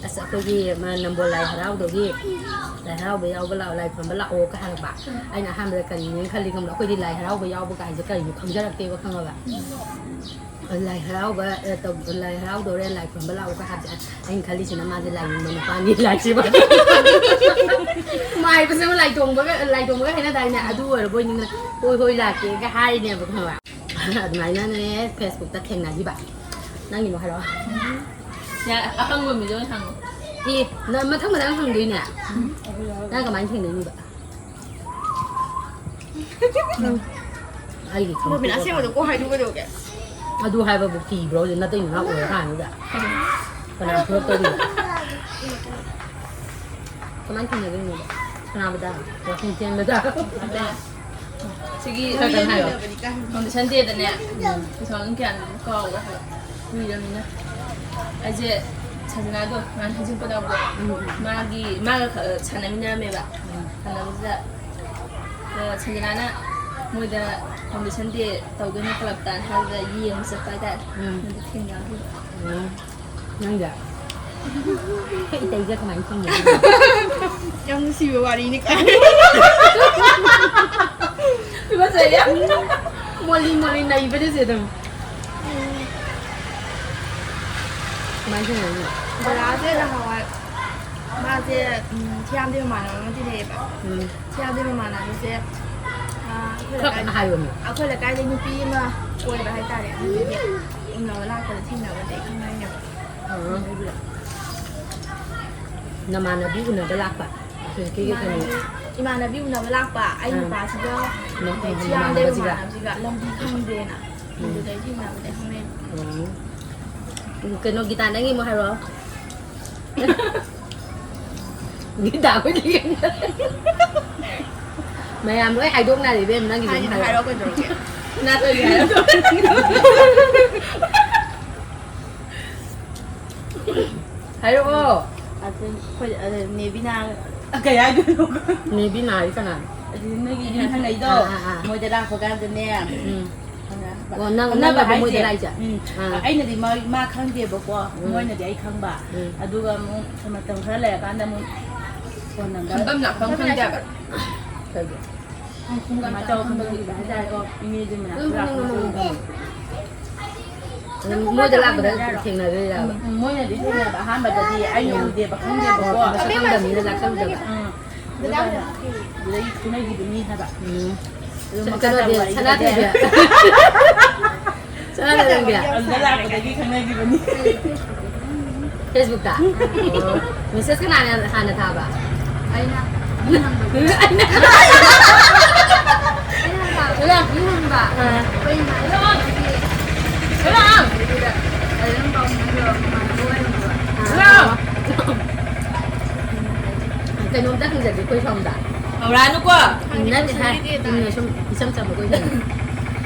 ꯑꯁ, ꯑꯩꯈꯣꯏꯒꯤ ꯃ-, ꯅꯝꯕꯣꯜ ꯂꯥꯏ ꯍꯔꯥꯎꯕꯒꯤ, ꯂꯥꯏ ꯍꯔꯥꯎꯕ ꯌꯥꯎꯕ ꯂꯥꯛꯑꯣ, ꯂꯥꯏ ꯈꯨꯔꯨꯝꯕ ꯂꯥꯛꯑꯣ ꯀ ꯍꯥꯏꯔꯛꯄ꯫ ꯑꯩꯅ ꯑꯍꯥꯟꯕꯗ ꯀꯔꯤꯅꯣ ꯈꯜꯂꯤ ꯈꯪꯕ꯭ꯔꯥ? ꯑꯩꯈꯣꯏꯗꯤ ꯂꯥꯏ ꯍꯔꯥꯎꯕ ꯌꯥꯎꯕ ꯀꯥꯏꯁꯦ ꯀꯔꯤꯅꯣ ꯈꯪꯖꯔꯛꯇꯦꯕ, ꯈꯪꯉꯕ? ꯂꯥꯏ ꯍꯔꯥꯎꯕ, ꯑ, ꯇꯧ-, ꯂꯥꯏ ꯍꯔꯥꯎꯗꯧꯔꯦ, ꯂꯥꯏ ꯈꯨꯔꯨꯝꯕ ꯂꯥꯛꯑꯣ ꯀ ꯍꯥꯏꯕꯁꯦ, ꯑꯩꯅ ꯈꯜꯂꯤꯁꯤꯅ ꯃꯥꯁꯦ ꯂꯥꯏꯅꯤꯡꯕ ꯅꯨꯄꯥꯅꯤ, ꯂꯥꯏꯁꯦ ꯃꯥꯏꯕꯁꯤꯕꯨ ꯂꯥꯏ ꯇꯣꯡꯕꯒ, ꯂꯥꯏ ꯇꯣꯡꯕꯒ ꯍꯥꯏꯅꯗꯥꯏꯅꯦ? ꯑꯗꯨ ꯑꯣꯏꯔꯕꯣꯏ ꯅꯤꯡꯗꯅ, "ꯍꯣꯏ, ꯍꯣꯏ, ꯂꯥꯛꯀꯦꯒ" ꯍꯥꯏꯔꯤꯅꯦꯕ, ꯈꯪꯉꯕ? ꯑꯗꯨꯃꯥꯏꯅꯅꯦ ꯐꯦꯁꯕꯨꯛꯇ ꯊꯦꯡꯅꯈꯤꯕ꯫ ꯅꯪꯒꯤꯗꯣ ꯍꯥꯏꯔꯛꯑꯣ꯫ ꯌꯥꯔꯦ, ꯑꯍꯪꯕ ꯃꯤꯗꯣ ꯑꯣꯏꯅ ꯍꯪꯉꯣ꯫ ꯑꯦ, ꯅꯪ ꯃꯊꯪ ꯃꯊꯪ ꯍꯪꯗꯣꯏꯅꯦ꯫ ꯅꯪ ꯀꯃꯥꯏꯅ ꯊꯦꯡꯅꯈꯤꯕ? ꯑꯩꯒꯤ ꯈꯪꯗꯦ꯫ ꯔꯣꯕꯤꯅꯥ, ꯑꯁꯦꯡꯕꯗꯣ ꯀꯣꯛ ꯍꯥꯏꯗꯣꯛ ꯀꯩꯗꯧꯒꯦ? ꯑꯗꯨ ꯍꯥꯏꯕꯕꯨ ꯀꯤꯕ꯭ꯔꯣ? ꯍꯧꯖꯤꯛ ꯅꯇꯩ ꯅꯅꯥꯎ ꯑꯣꯏꯔ ꯀꯥꯟꯗꯨꯗ꯫ ꯀꯅꯥ ꯐꯨꯔꯛꯇꯧꯔꯤꯕ? ꯀꯃꯥꯏꯅ ꯊꯦꯡꯅꯗꯣꯏꯅꯣꯕ? ꯁꯅꯥꯕꯗ? ꯋꯥꯛꯀꯤꯡ ꯆꯦꯟꯕꯗ? ꯑꯗ ꯁꯤꯒꯤ ꯈꯔ ꯀꯟꯅ ꯍꯥꯏꯌꯣ꯫ ꯐꯥꯎꯟꯗꯦꯁꯟ ꯗꯦꯗꯅꯦ, ꯄꯩꯁꯥ ꯑꯗꯨꯝ ꯀꯌꯥꯅꯣ ꯑꯗꯨꯝ ꯀꯥꯎꯕ ꯍꯥꯏꯕ ꯀꯨꯏꯔꯕꯅꯤꯅ꯫ ꯑꯩꯁꯦ ꯁꯟꯖꯅꯥꯗꯣ ꯅꯍꯥꯟ ꯍꯩꯖꯤꯡꯄꯣꯠ ꯌꯥꯎꯕꯗꯣ, ꯃꯥꯒꯤ, ꯃꯥꯒ ꯈ-, ꯁꯥꯟꯅꯃꯤꯟꯅꯔꯝꯃꯦꯕ꯫ ꯁꯥꯟꯅꯕꯁꯤꯗ, ꯑ, ꯁꯟꯖꯅꯥꯅ ꯃꯣꯏꯗ ꯐꯥꯎꯟꯗꯦꯁꯟ ꯗꯦ ꯇꯧꯗꯣꯏꯅꯦ ꯀ꯭ꯂꯕꯇ ꯍꯥꯏꯕꯗ ꯌꯦꯡꯕ ꯆꯠꯄ ꯍꯥꯏꯇꯥꯔꯦ꯫ ꯎꯝ꯫ ꯑꯗꯨ ꯊꯦꯡꯅꯈꯤꯕ꯫ ꯎꯝ꯫ ꯅꯪꯁꯦ? ꯑꯩꯈꯣꯏ ꯏꯇꯩꯒ ꯀꯃꯥꯏꯅ ꯈꯪꯅꯩ? ꯌꯥꯝ ꯅꯨꯡꯁꯤꯕ ꯋꯥꯔꯤꯅꯤ ꯀꯥꯏ꯫ ꯇꯨꯀꯠꯆꯩꯌꯦ꯫ ꯃꯣꯜꯂꯤ ꯃꯣꯜꯂꯤ ꯅꯩꯕꯅꯦ ꯁꯦ ꯑꯗꯨꯝ꯫ ꯀꯃꯥꯏꯅ ꯊꯦꯡꯅꯩꯅꯣ? ꯕꯂꯥꯁꯦ ꯅꯍꯥꯟꯋꯥꯏ ꯃꯥꯁꯦ, ꯎꯝ, ꯊꯤꯌꯥꯝꯗꯩ ꯃꯃꯥꯟꯅꯕ ꯑꯃ ꯇꯤꯟꯅꯩꯌꯦꯕ꯫ ꯎꯝ꯫ ꯊꯤꯌꯥꯝꯗꯩ ꯃꯃꯥꯟꯅꯕꯁꯦ, ꯑ, ꯑꯩꯈꯣꯏ ꯈꯔ ꯂꯩꯀꯥꯏ-, ꯀꯟꯅ ꯍꯥꯏꯌꯣꯃꯤ꯫ ꯑꯩꯈꯣꯏ ꯂꯩꯀꯥꯏꯗꯩ ꯅꯨꯄꯤ ꯑꯃ ꯀꯣꯏꯕ ꯍꯥꯏꯇꯥꯔꯦ꯫ ꯑꯗꯨꯗꯒꯤ ꯎꯅꯕ ꯂꯥꯛꯄꯗ ꯊꯦꯡꯅꯕꯗꯒꯤ ꯈꯪꯅꯩꯅꯦꯕ꯫ ꯑꯥ꯫ ꯅꯃꯥꯟꯅꯕꯤ ꯎꯅꯕ ꯂꯥꯛꯄ? ꯍꯧꯖꯤꯛꯀꯤ ꯀꯩꯅꯣ꯫ ꯏꯃꯥꯟꯅꯕꯤ, ꯏꯃꯥꯟꯅꯕꯤ ꯎꯅꯕ ꯂꯥꯛꯄ ꯑꯩ ꯑꯥ꯫ ꯅꯨꯄꯥꯁꯤꯒ, ꯅ-, ꯑꯗꯩ ꯎꯝ, ꯊꯤꯌꯥꯝꯗꯩ ꯅꯃꯥꯟꯅꯕꯁꯤꯒ? ꯃꯃꯥꯟꯅꯕꯁꯤꯒ ꯂꯝꯕꯤ ꯈꯪꯗꯦꯅ꯫ ꯑꯗꯨꯗꯩ ꯊꯦꯡꯅꯕꯗꯩ ꯈꯪꯅꯩ꯫ ꯎꯝ꯫ ꯀꯩꯅꯣ, ꯒꯤꯇꯥ, ꯅꯪꯒꯤ ꯑꯃꯨꯛ ꯍꯥꯏꯔꯛꯑꯣ꯫ ꯒꯤꯇꯥ ꯑꯩꯈꯣꯏꯗꯤ ꯃꯌꯥꯝ ꯂꯣꯏ ꯍꯥꯏꯗꯣꯛꯅꯔꯦ ꯏꯕꯦꯝ, ꯅꯪꯒꯤꯁꯨ ꯍꯥꯏꯗꯤ ꯑꯗꯨꯝ ꯍꯥꯏꯔꯣ꯫ ꯍꯥꯏꯔꯛꯑꯣ ꯀꯩꯗꯧꯔꯒꯦ? ꯅꯥꯇꯣꯟꯒꯤ ꯍꯥꯏꯔꯛꯑꯣ꯫ ꯍꯥꯏꯔꯛꯑꯣ꯫ ꯑꯗꯨ ꯑꯩꯈꯣꯏ, ꯑꯗꯨ ꯅꯦꯕꯤꯅꯥ ꯀꯩ ꯍꯥꯏꯗꯣꯏꯅꯣ? ꯅꯦꯕꯤꯅꯥ ꯍꯥꯏꯗꯤ ꯀꯅꯥꯅꯣ? ꯑꯗꯨ ꯅꯣꯏꯒꯤ ꯌꯨꯝꯊꯪꯅꯩꯗꯣ, ꯑꯥ, ꯑꯥ, ꯑꯥ꯫ ꯃꯣꯏꯗ ꯂꯥꯛꯄ ꯀꯥꯟꯗꯅꯦ, ꯎꯝ꯫ ꯑꯣ, ꯅꯪ, ꯈꯪꯅꯕ ꯅꯪꯅꯕꯨ ꯍꯥꯏꯁꯦ, ꯃꯣꯏꯗ ꯂꯥꯛꯏꯁꯦ? ꯎꯝ꯫ ꯑꯥ꯫ ꯑꯩꯅꯗꯤ ꯃꯥ, ꯃꯥ ꯈꯪꯗꯦꯕꯀꯣ, ꯎꯝ꯫ ꯃꯣꯏꯅꯗꯤ ꯑꯩ ꯈꯪꯕ꯫ ꯎꯝ꯫ ꯑꯗꯨꯒ ꯑꯃꯨꯛ ꯃꯇꯝ ꯈꯔ ꯂꯩꯔꯀꯥꯟꯗ ꯑꯃꯨꯛ ꯐꯣꯟ ꯅꯝꯕꯔ ꯈꯪꯐꯝ ꯂꯥꯛꯐꯝ ꯈꯪꯗꯦꯕ꯫ ꯀꯩꯒꯤ? ꯀꯃꯥꯏꯅ ꯇꯧꯔ ꯈꯪꯅꯈꯤꯕ ꯍꯥꯏꯇꯥꯔꯦꯀꯣ, ꯏꯅꯦꯗꯨ ꯃꯅꯥꯛꯇ ꯂꯥꯛꯄ ꯃꯇꯝꯗ꯫ ꯎꯝ, ꯃꯣꯏꯗ ꯂꯥꯛꯄꯗ ꯊꯦꯡꯅꯗꯣꯏꯔꯕ? ꯎꯝ, ꯃꯣꯏꯅꯗꯤ ꯊꯦꯡꯅꯕ ꯑꯍꯥꯟꯕꯗꯗꯤ ꯑꯩꯅ ꯎꯝ꯫ ꯎꯗꯦꯕ, ꯈꯪꯗꯦꯕꯀꯣ꯫ ꯑꯣ, ꯃꯁꯛ ꯈꯪꯗꯕꯅꯤꯅ ꯂꯥꯛꯆꯔꯨꯗꯕ꯫ ꯎꯝ꯫ ꯑꯗꯨꯒ ꯑꯗꯨꯗꯩ ꯈꯪꯅꯈꯤꯕꯅꯤ ꯍꯥꯏꯕ꯫ ꯎꯝ꯫ ꯑꯗꯨ ꯁ-, ꯃꯈꯥ ꯀꯩꯅꯣꯗꯤ, ꯇꯥꯕ ꯋꯥꯔꯤ ꯁꯅꯥꯊꯣꯏꯕꯤ꯫ ꯀꯩꯗꯧꯔꯦ? ꯁꯅꯥꯊꯣꯏꯕꯤꯒ? ꯑꯗꯨꯗ ꯂꯥꯛꯄꯗꯒꯤ ꯈꯪꯅꯈꯤꯕꯅꯤ꯫ Facebookꯇ? ꯑꯣ꯫ Message ꯀꯅꯥꯅ ꯍꯥꯟꯅ ꯊꯥꯕ? ꯑꯩꯅ꯫ ꯃꯤ ꯍꯪꯕꯒꯤ꯫ ꯑꯩꯅ꯫ ꯑꯩꯅ ꯍꯥꯟꯅ ꯊꯥꯕ꯫ ꯃꯤ ꯍꯪꯕ꯫ ꯑꯥ꯫ ꯑꯩꯈꯣꯏ ꯏꯃꯥ꯫ ꯑꯗꯨꯗ ꯑꯗꯨꯝ ꯄꯥꯎ ꯐꯥꯎꯅꯕ ꯏꯃꯥꯟꯅꯕ ꯑꯣꯏꯔꯝꯃꯕ꯫ ꯑꯥ꯫ ꯀꯩꯅꯣꯝꯇ ꯍꯪꯖꯒꯦ ꯑꯩꯈꯣꯏ ꯁꯣꯝꯗ꯫ ꯍꯧꯔꯛꯑꯅꯨꯀꯣ꯫ ꯅꯠꯇꯦ, ꯍꯥꯏ, ꯆꯨꯝꯅ ꯁꯨꯝ ꯏꯆꯝ ꯆꯝꯕ ꯑꯣꯏꯅ꯫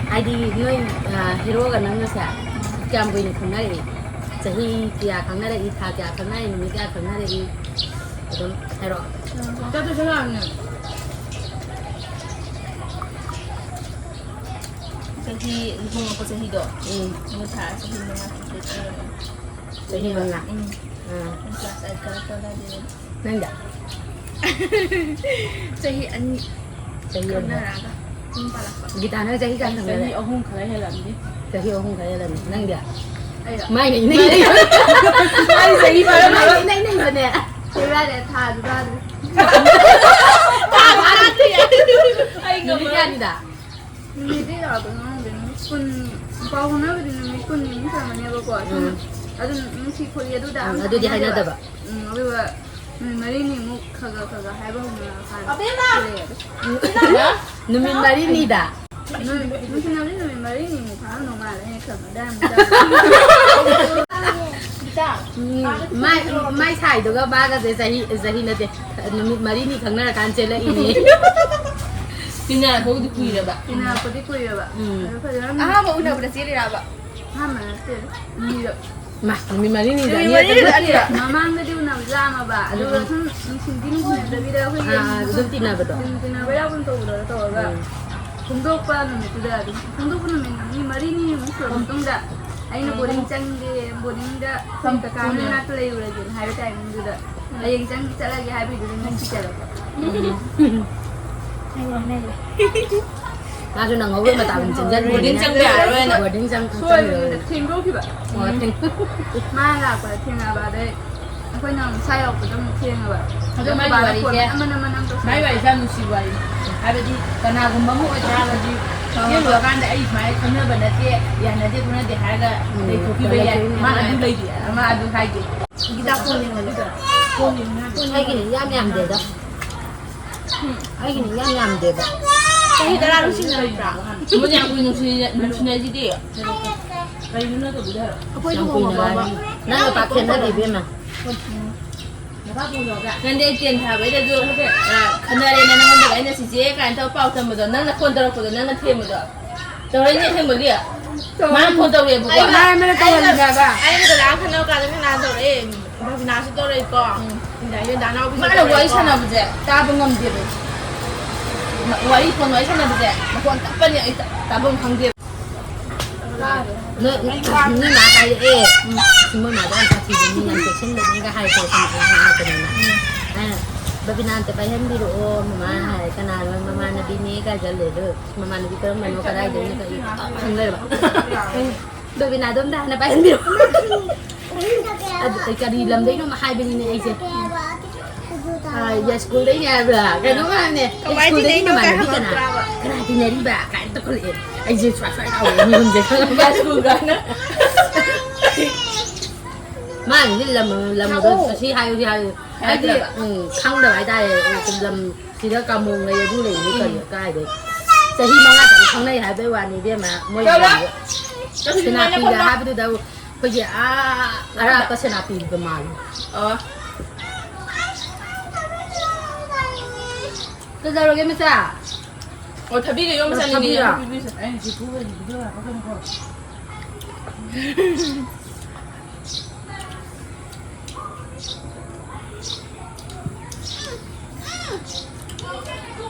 ꯍꯥꯏꯗꯤ ꯅꯣꯏ, ꯑ, ꯍꯦꯔꯣꯒ ꯅꯪꯒꯁꯦ ꯀꯌꯥꯝ ꯀꯨꯏꯅ ꯈꯪꯅꯔꯛꯏ? ꯆꯍꯤ ꯀꯌꯥ ꯈꯪꯅꯔꯛꯏ? ꯊꯥ ꯀꯌꯥ ꯈꯪꯅꯔꯛꯏ? ꯅꯨꯃꯤꯠ ꯀꯌꯥ ꯈꯪꯅꯔꯛꯏ? ꯑꯗꯨꯝ ꯍꯥꯏꯔꯛꯑꯣ꯫ ꯆꯠꯇꯣꯏꯁꯦ ꯂꯥꯛꯑꯅꯤ꯫ ꯆꯍꯤ, ꯂꯨꯍꯣꯡꯉꯛꯄ ꯆꯍꯤꯗꯣ꯫ ꯎꯝ꯫ ꯑꯗꯨ ꯊꯥ ꯆꯍꯤ ꯃꯉꯥ complete ꯑꯣꯏꯔꯝꯃꯅꯤ꯫ ꯆꯍꯤ ꯃꯉꯥ? ꯎꯝ꯫ ꯑꯥ꯫ Class eight ꯀꯥꯔꯛꯄ ꯑꯗꯥꯏꯗꯒꯤ꯫ ꯅꯪꯗꯤ? ꯆꯍꯤ ꯑꯅꯤ꯫ ꯆꯍꯤ ꯑꯅꯤ꯫ ꯈꯪꯅꯔꯛꯑꯒ ꯌꯨꯝ ꯄꯥꯜꯂꯛꯄ꯫ ꯒꯤꯇꯥꯅ ꯆꯍꯤ ꯀꯌꯥ ꯑꯩ ꯈꯪꯅꯔꯦ? ꯆꯍꯤ ꯑꯍꯨꯝ ꯈꯔ ꯍꯦꯜꯂꯝꯅꯤ꯫ ꯆꯍꯤ ꯑꯍꯨꯝ ꯈꯔ ꯍꯦꯜꯂꯝꯅꯤ꯫ ꯅꯪꯗꯤ? ꯑꯩꯔꯣ? ꯃꯥꯏꯅ ꯏꯅꯩ ꯅꯩ-, ꯃꯥꯏꯅ ꯆꯍꯤ ꯐꯔ ꯃꯥꯜꯂꯦ꯫ ꯃꯥꯏꯅ ꯏꯅꯩ ꯅꯩꯕꯅꯦ꯫ ꯆꯍꯤ ꯐꯥꯗꯦ, ꯊꯥꯁꯨ ꯐꯥꯗ꯭ꯔꯤ꯫ ꯊꯥ ꯐꯥꯗ꯭ꯔꯤ꯫ ꯑꯩ ꯅꯨꯃꯤꯠ ꯉꯝꯃꯔꯣꯏ꯫ ꯀꯌꯥꯅꯤꯗ? ꯅꯨꯃꯤꯠꯇꯤ ꯌꯥꯗꯣꯏꯅꯣ ꯈꯪꯗꯦ, ꯅꯨꯃꯤꯠ ꯀꯨꯟ, ꯄꯥꯎ ꯐꯥꯎꯅꯕꯗꯤ ꯅꯨꯃꯤꯠ ꯀꯨꯟꯅꯤꯃꯨꯛ ꯁꯨꯔꯝꯃꯅꯦꯕꯀꯣ, ꯁꯨꯝ ꯎꯝ꯫ ꯑꯗꯨꯝ ꯅꯨꯡꯁꯤ ꯈꯣꯠꯂꯤ ꯑꯗꯨꯗ ꯎꯝ, ꯑꯝꯇ ꯑꯗꯨꯗꯤ ꯍꯥꯏꯅꯗꯕ꯫ ꯍꯥꯏꯅꯗꯕ꯫ ꯎꯝ, ꯑꯗꯨꯒ ꯅꯨꯃꯤꯠ ꯃꯔꯤꯅꯤꯃꯨꯛ ꯈꯔ ꯈꯔ ꯈꯔ ꯈꯔ ꯍꯥꯏꯕ ꯍꯧꯅꯔꯀꯥꯟꯗ ꯑꯕꯦꯝꯃ! ꯀꯨꯏꯔꯛꯑꯦ ꯑꯗꯨꯝ꯫ ꯅꯨꯃꯤꯠ ꯃꯔꯤꯅꯤꯗ? ꯅꯨꯃꯤꯠ, ꯅꯨꯡꯁꯤꯅꯕꯗꯤ ꯅꯨꯃꯤꯠ ꯃꯔꯤꯅꯤꯃꯨꯛ ꯐꯥꯔꯝꯗꯧ ꯃꯥꯜꯂꯦ, ꯑꯩꯅ ꯈꯟꯕꯗ ꯑꯃꯨꯛ ꯇꯧꯔꯦ꯫ ꯎꯝ, ꯃꯥꯏ, ꯃꯥꯏ ꯁꯥꯏꯗꯨꯒ ꯃꯥꯒꯁꯦ ꯆꯍꯤ, ꯆꯍꯤ ꯅꯠꯇꯦ, ꯅꯨꯃꯤꯠ ꯃꯔꯤꯅꯤ ꯈꯪꯅꯔꯀꯥꯟ ꯆꯦꯜꯂꯛꯏꯅꯦ꯫ ꯇꯤꯟꯅꯔꯛꯄꯕꯨꯗꯤ ꯀꯨꯏꯔꯕ꯫ ꯇꯤꯟꯅꯔꯛꯄꯗꯤ ꯀꯨꯏꯔꯕ꯫ ꯎꯝ꯫ ꯑꯗꯣ ꯐꯖꯅ ꯑꯍꯥꯟꯕ ꯎꯅꯕꯗ ꯆꯦꯜꯂꯤꯔꯕ? ꯑꯍꯥꯟꯕ ꯅꯠꯇꯦ꯫ ꯑꯅꯤꯔꯛ꯫ ꯃꯥ, ꯅꯨꯃꯤꯠ ꯃꯔꯤꯅꯤꯗ ꯅꯨꯃꯤꯠ ꯑꯅꯤꯔꯛ ꯃꯔꯤꯅꯤꯗ ꯆꯠꯂꯤꯔꯣ? ꯑꯅꯤꯔꯛ꯫ ꯃꯃꯥꯡꯗꯗꯤ ꯎꯅꯕꯁꯨ ꯂꯥꯛꯑꯝꯃꯕ꯫ ꯑꯗꯨꯒ ꯎꯝ꯫ ꯁꯨꯝ ꯅꯨꯡꯁꯤꯟꯗꯤ ꯅꯨꯡꯁꯤꯅꯗꯕꯤꯗ ꯑꯩꯈꯣꯏꯒꯤ ꯑꯥ, ꯑꯥ, ꯑꯗꯨꯝ ꯇꯤꯟꯅꯕꯗꯣ꯫ ꯑꯗꯨꯝ ꯇꯤꯟꯅꯕ ꯌꯥꯎꯒꯨꯝ ꯇꯧꯕꯗꯣ ꯇꯧꯔꯒ ꯎꯝ꯫ ꯐꯣꯡꯗꯣꯛꯄ ꯅꯨꯃꯤꯠꯇꯨꯗ ꯑꯗꯨꯝ, ꯐꯣꯡꯗꯣꯛꯄ ꯅꯨꯃꯤꯠ ꯅꯤꯅꯤ ꯃꯔꯤꯅꯤꯃꯨꯛ ꯁꯨꯔꯕ ꯃꯇꯨꯡꯗ ꯑꯩꯅ ꯎꯝ꯫ ꯕꯣꯔꯗꯤꯡ ꯆꯪꯒꯦ, ꯕꯣꯔꯗꯤꯡꯗ ꯑꯩꯈꯣꯏ ꯀꯀꯥ ꯃꯅꯥꯛꯇ ꯂꯩꯔꯨꯔꯒꯦꯅ ꯍꯥꯏꯕ ꯇꯥꯏꯃꯤꯡꯗꯨꯗ ꯍꯌꯦꯡ ꯆꯪ-, ꯆꯠꯂꯒꯦ ꯍꯥꯏꯕꯩꯗꯨꯗ ꯉꯁꯤ ꯆꯠꯂꯕ꯫ ꯎꯝ꯫ ꯃꯥꯁꯨ ꯅꯪꯍꯧꯔꯣꯏ ꯃꯇꯥꯒꯨꯝ ꯆꯦꯟꯖꯟꯕꯤꯅꯦ꯫ ꯕꯣꯔꯗꯤꯡ ꯆꯪꯕ ꯌꯥꯔꯣꯏꯅ꯫ ꯕꯣꯔꯗꯤꯡ ꯆꯪ-, ꯁꯣꯏꯕꯅꯤꯗ, ꯆꯪꯈ꯭ꯔꯕꯅꯦ꯫ ꯊꯦꯡꯗꯣꯛꯈꯤꯕ꯫ ꯑꯣ, ꯎꯝ꯫ ꯊꯦꯡ-, ꯃꯥ ꯂꯥꯛꯄꯗ ꯊꯦꯡꯉꯕ, ꯑꯗꯩ ꯑꯩꯈꯣꯏꯅ ꯑꯃꯨꯛ ꯁꯥ ꯌꯧꯔꯛꯄꯗ ꯑꯃꯨꯛ ꯊꯦꯡꯉꯕ꯫ ꯑꯗꯣ ꯃꯥꯒꯤ ꯑꯩꯈꯣꯏ ꯕꯥꯅ ꯋꯥꯔꯤꯁꯦ, ꯐꯣꯟ ꯑꯃꯅ ꯑꯃꯅ ꯑꯃ ꯃꯥꯒꯤ ꯇꯧꯁꯜꯂꯛꯄ꯫ ꯋꯥꯔꯤꯁꯦ ꯌꯥꯝ ꯅꯨꯡꯁꯤꯕ ꯋꯥꯔꯤꯅꯤ꯫ ꯍꯥꯏꯕꯗꯤ ꯀꯅꯥꯒꯨꯝꯕ ꯑꯃ ꯑꯣꯏꯇꯥꯔꯒꯗꯤ, ꯍꯣꯏ, ꯍꯣꯏ, ꯊꯦꯡꯂꯨꯔꯀꯥꯟꯗ ꯑꯩ ꯁꯨꯃꯥꯏꯅ ꯈꯪꯅꯕ ꯅꯠꯇꯦ, ꯌꯥꯅꯗꯦ ꯈꯣꯠꯅꯗꯦ ꯍꯥꯏꯔꯒ ꯎꯝ, ꯂꯩꯊꯣꯛꯈꯤꯕ ꯌꯥꯏ꯫ ꯂꯩꯊꯣꯛꯈꯤꯕ ꯃꯥ ꯌꯥꯏ꯫ ꯑꯗꯨ ꯂꯩꯇꯦ, ꯃꯥ ꯑꯗꯨ ꯍꯥꯏꯗꯦ꯫ ꯒꯤꯇꯥ ꯐꯣꯟ ꯌꯦꯡꯍꯜꯂꯨ꯫ ꯐꯣꯟ ꯌꯦꯡꯍꯜꯂꯨ꯫ ꯑꯩꯒꯤꯗꯤ ꯌꯥꯝ ꯌꯥꯝꯗꯦꯗ꯫ ꯑꯩꯒꯤꯗꯤ ꯌꯥꯝ ꯌꯥꯝꯗꯦꯕ꯫ ꯆꯍꯤ ꯇꯔꯥ ꯂꯣꯏꯁꯤꯟꯅꯔꯛꯄ꯭ꯔꯥ? ꯃꯣꯏꯅ ꯌꯥꯝ ꯀꯨꯏꯅ ꯅꯨꯡꯁꯤꯅ-, ꯅꯨꯡꯁꯤꯅꯩꯁꯤꯗꯤ꯫ ꯀꯩꯅꯣ ꯅꯠꯇꯕꯤꯗ꯫ ꯑꯩꯈꯣꯏ ꯌꯥꯝ ꯀꯨꯏꯅ ꯂꯨꯍꯣꯡꯉꯕ ꯉꯥꯏꯔꯤ꯫ ꯅꯪꯒ ꯄꯥꯛ ꯈꯦꯠꯅꯗꯦ, ꯏꯕꯦꯝꯃ꯫ ꯅꯪꯗꯤ ꯑꯩ ꯇꯦꯟ ꯊꯥꯕꯩꯗꯁꯨ, ꯑ, ꯈꯟꯅꯔꯦꯅ ꯅꯪꯉꯣꯟꯗꯒ ꯑꯩꯅ ꯆꯤꯆꯦ ꯀꯥꯏꯅ ꯇꯧꯔ ꯄꯥꯎ ꯇꯝꯕꯗꯣ, ꯅꯪꯅ ꯐꯣꯟ ꯇꯧꯔꯛꯄꯗꯣ, ꯅꯪꯅ ꯊꯦꯝꯕꯗꯣ꯫ ꯇꯧꯔꯛꯏꯅꯦ ꯑꯁꯦꯡꯕꯒꯤ꯫ ꯃꯥꯅ ꯐꯣꯟ ꯇꯧꯔꯛꯑꯦꯕꯀꯣ꯫ ꯑꯩꯅ, ꯃꯥꯅ ꯇꯧꯍꯜꯂꯤꯅꯦꯕ꯫ ꯑꯩꯅ ꯗꯗꯥ ꯈꯟꯅꯕ ꯀꯥꯟꯗ ꯀꯅꯥ ꯇꯧꯔꯛꯑꯦ? ꯕꯕꯤꯅꯥꯁꯨ ꯇꯧꯔꯛꯏꯀꯣ꯫ ꯎꯝ꯫ ꯑꯗꯒꯤ ꯗꯥꯅꯥꯎꯕꯤꯁꯨ ꯃꯥꯅ ꯇꯧꯔꯛꯏꯀꯣ꯫ ꯋꯥꯔꯤ ꯁꯥꯟꯅꯕꯁꯦ ꯇꯥꯕ ꯉꯝꯗꯦꯕ꯫ ꯋꯥꯔꯤ, ꯐꯣꯟ ꯋꯥꯔꯤ ꯁꯥꯟꯅꯕꯁꯦ ꯃꯈꯣꯟ ꯇꯞꯄꯅꯤ, ꯑꯩ ꯇ-, ꯇꯥꯐꯝ ꯈꯪꯗꯦꯕ꯫ ꯅꯣꯏ, ꯅꯣꯏ ꯃꯥ ꯍꯥꯏꯔꯛꯑꯦ꯫ ꯎꯝ꯫ ꯃꯣꯏ ꯃꯥꯗꯣ ꯌꯥꯝ ꯁꯥꯊꯤꯕꯅꯤ, ꯌꯥꯝ ꯆꯦꯛꯁꯤꯟꯕꯅꯤꯒ ꯍꯥꯏꯀꯣ, ꯁꯨꯝ ꯍꯥꯏꯔꯛꯄꯅꯤꯅ꯫ ꯎꯝ꯫ ꯑꯩꯅ, "ꯕꯕꯤꯅꯥ ꯑꯝꯇ ꯄꯥꯏꯍꯟꯕꯤꯔꯛꯑꯣ, ꯃꯃꯥ" ꯍꯥꯏ꯫ "ꯀꯅꯥꯅꯣ?" "ꯃꯃꯥꯟꯅꯕꯤꯅꯦ" ꯀꯥꯏ ꯖꯜꯂꯦ꯫ ꯑꯗꯨ ꯃꯃꯥꯟꯅꯕꯤ ꯀꯔꯝꯕꯅꯣ, ꯀꯗꯥꯏꯗꯩꯅꯣ, ꯀꯔꯤ ꯍꯪ ꯂꯩꯔꯕ꯫ "ꯕꯕꯤꯅꯥꯗꯣ ꯑꯝꯇ ꯍꯥꯟꯅ ꯄꯥꯏꯍꯟꯕꯤꯔꯛꯑꯣ"꯫ ꯑꯗꯨ ꯀꯔꯤ ꯂꯝꯗꯩꯅꯣ ꯑꯃ ꯍꯥꯏꯕꯅꯤꯅꯦ ꯑꯩꯁꯦ꯫ ꯑ, ꯌꯥꯏꯁ꯭ꯀꯨꯜꯗꯩꯅꯦ ꯍꯥꯏꯕ꯭ꯔꯥ? ꯀꯩꯅꯣꯝ ꯍꯥꯏꯕꯅꯦ꯫ ꯀꯃꯥꯏ ꯌꯥꯏꯁ꯭ꯀꯨꯜꯗꯒꯤ ꯇꯤꯟꯅꯩꯅꯣ ꯀꯥꯏ ꯅꯃꯥꯟꯅꯕꯤ ꯀꯅꯥ? ꯍꯪꯉꯛꯄ꯭ꯔꯥꯕ? ꯀꯅꯥ ꯇꯤꯟꯅꯔꯤꯕ? ꯀꯥꯏꯅ ꯇꯧꯈꯠꯂꯛꯑꯦ꯫ ꯑꯩꯁꯦ ꯁ꯭ꯋꯥꯏ ꯁ꯭ꯋꯥꯏ ꯂꯥꯎꯔꯦ, ꯃꯤꯍꯨꯟꯁꯦ ꯈꯪꯉꯕ꯭ꯔꯥ? ꯌꯥꯏꯁ꯭ꯀꯨꯜ ꯀꯥꯏꯅ꯫ ꯃꯥꯅꯗꯤ ꯂꯝ, ꯂꯝꯗꯣ ꯍꯥꯏꯔꯛꯑꯣ꯫ ꯁꯤ ꯍꯥꯏꯌꯨ, ꯁꯤ ꯍꯥꯏꯌꯨ꯫ ꯍꯥꯏꯗꯤ, ꯍꯥꯏꯔꯛꯇ꯭ꯔꯕ? ꯎꯝ, ꯈꯪꯗꯕ ꯍꯥꯏꯇꯥꯔꯦ꯫ ꯂꯝ ꯁꯤꯗ ꯀꯥꯃꯣꯡ ꯂꯩ, ꯑꯗꯨ ꯂꯩ, ꯎꯝ꯫ ꯀꯔꯤ, ꯀꯥꯏꯗꯩ? ꯆꯍꯤ ꯃꯉꯥ ꯇꯔꯨꯛ ꯈꯪꯅꯩ ꯍꯥꯏꯕꯩ ꯋꯥꯅꯤ, ꯏꯕꯦꯝꯃ꯫ ꯃꯣꯏ ꯆꯠꯂꯣ꯫ ꯂꯝꯗꯣ꯫ ꯆꯠꯂꯣ, ꯁꯦꯅꯥꯄꯤꯒ ꯆꯠꯂꯣ꯫ ꯍꯥꯏꯕꯗꯨꯗ ꯑꯩꯈꯣꯏꯒꯤ ꯑꯥ ꯑꯔꯥꯞꯄ ꯁꯦꯅꯥꯄꯇꯤꯗ ꯃꯥꯜꯂꯤ꯫ ꯑꯣ꯫ ꯀꯩꯗꯧꯔꯒꯦ ꯃꯆꯥ? ꯑꯣ, ꯊꯕꯤꯒ ꯌꯣꯝ ꯆꯥꯅꯤꯡꯉꯦ꯫ ꯊꯕꯤꯔꯥ? ꯊꯕꯤꯁꯦ꯫ ꯑꯩꯅ ꯁꯤ ꯐꯨꯕꯩꯁꯦ ꯚꯤꯗꯤꯑꯣ ꯂꯥꯛꯄ ꯀꯩꯅꯣꯀꯣ꯫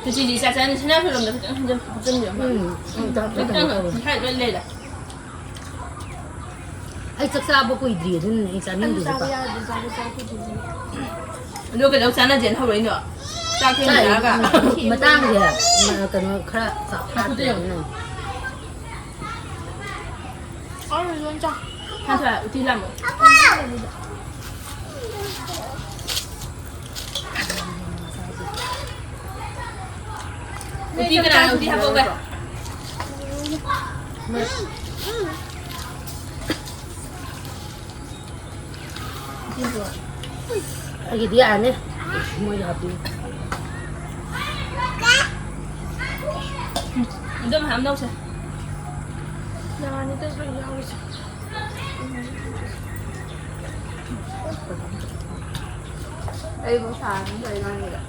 ꯉꯁꯤꯗꯤ ꯆꯥꯛ ꯆꯥꯅ ꯁꯅꯥ ꯐꯤꯔꯣꯟꯗ ꯈꯤꯇꯪ ꯍꯟꯖꯤꯟ-, ꯍꯥꯞꯆꯤꯟꯕꯤꯔꯝꯃꯣ꯫ ꯎꯝ, ꯎꯝ, ꯆꯥꯛ ꯈꯤꯇꯪ ꯆꯥꯅ ꯉꯁꯥꯏ ꯂꯣꯏ ꯂꯩꯔꯦ꯫ ꯑꯩ ꯆꯥꯛ ꯆꯥꯕ ꯀꯨꯏꯗ꯭ꯔꯤ, ꯑꯗꯨꯅꯅꯦ ꯑꯩ ꯑꯗꯨ ꯆꯥꯅꯤꯡꯗ꯭ꯔꯤꯁꯦ꯫ ꯆꯥꯕ ꯌꯥꯗꯦ, ꯆꯥꯕ ꯆꯥ ꯀꯨꯏꯗ꯭ꯔꯤ꯫ ꯑꯗꯣ ꯀꯩꯗꯧ ꯆꯥꯟꯅꯗꯦꯅ ꯍꯧꯔꯛꯏꯅꯣ? ꯆꯥꯛ ꯊꯦꯡꯅ ꯆꯥꯏ, ꯆꯥꯔꯒ꯫ ꯃꯇꯥꯡꯁꯦ, ꯃ-, ꯀꯩꯅꯣ ꯈꯔ ꯆꯥꯎꯈꯠꯂꯛꯄꯅꯤꯅ꯫ ꯑꯥ, ꯂꯣꯏ ꯆꯥ꯫ ꯍꯥꯟꯊꯣꯏ, ꯎꯇꯤ ꯂꯥꯝꯃꯣ꯫ ꯎꯇꯤ ꯀꯅꯥꯅ ꯎꯇꯤ ꯍꯥꯞꯄꯛꯎꯒꯦ? ꯑꯩꯒꯤꯗꯤ ꯌꯥꯔꯅꯤ꯫ ꯃꯣꯏꯒꯤ ꯍꯥꯞꯄꯤꯌꯨ꯫ ꯑꯗꯨꯝ ꯍꯥꯞꯅꯧꯁꯦ꯫ ꯌꯥꯔꯅꯤꯗ, ꯂꯣꯏ ꯌꯥꯎꯔꯤꯁꯦ꯫ ꯑꯩꯕꯨ ꯁꯥꯔꯅꯤ ꯂꯣꯏ ꯉꯥꯡꯕꯗ꯫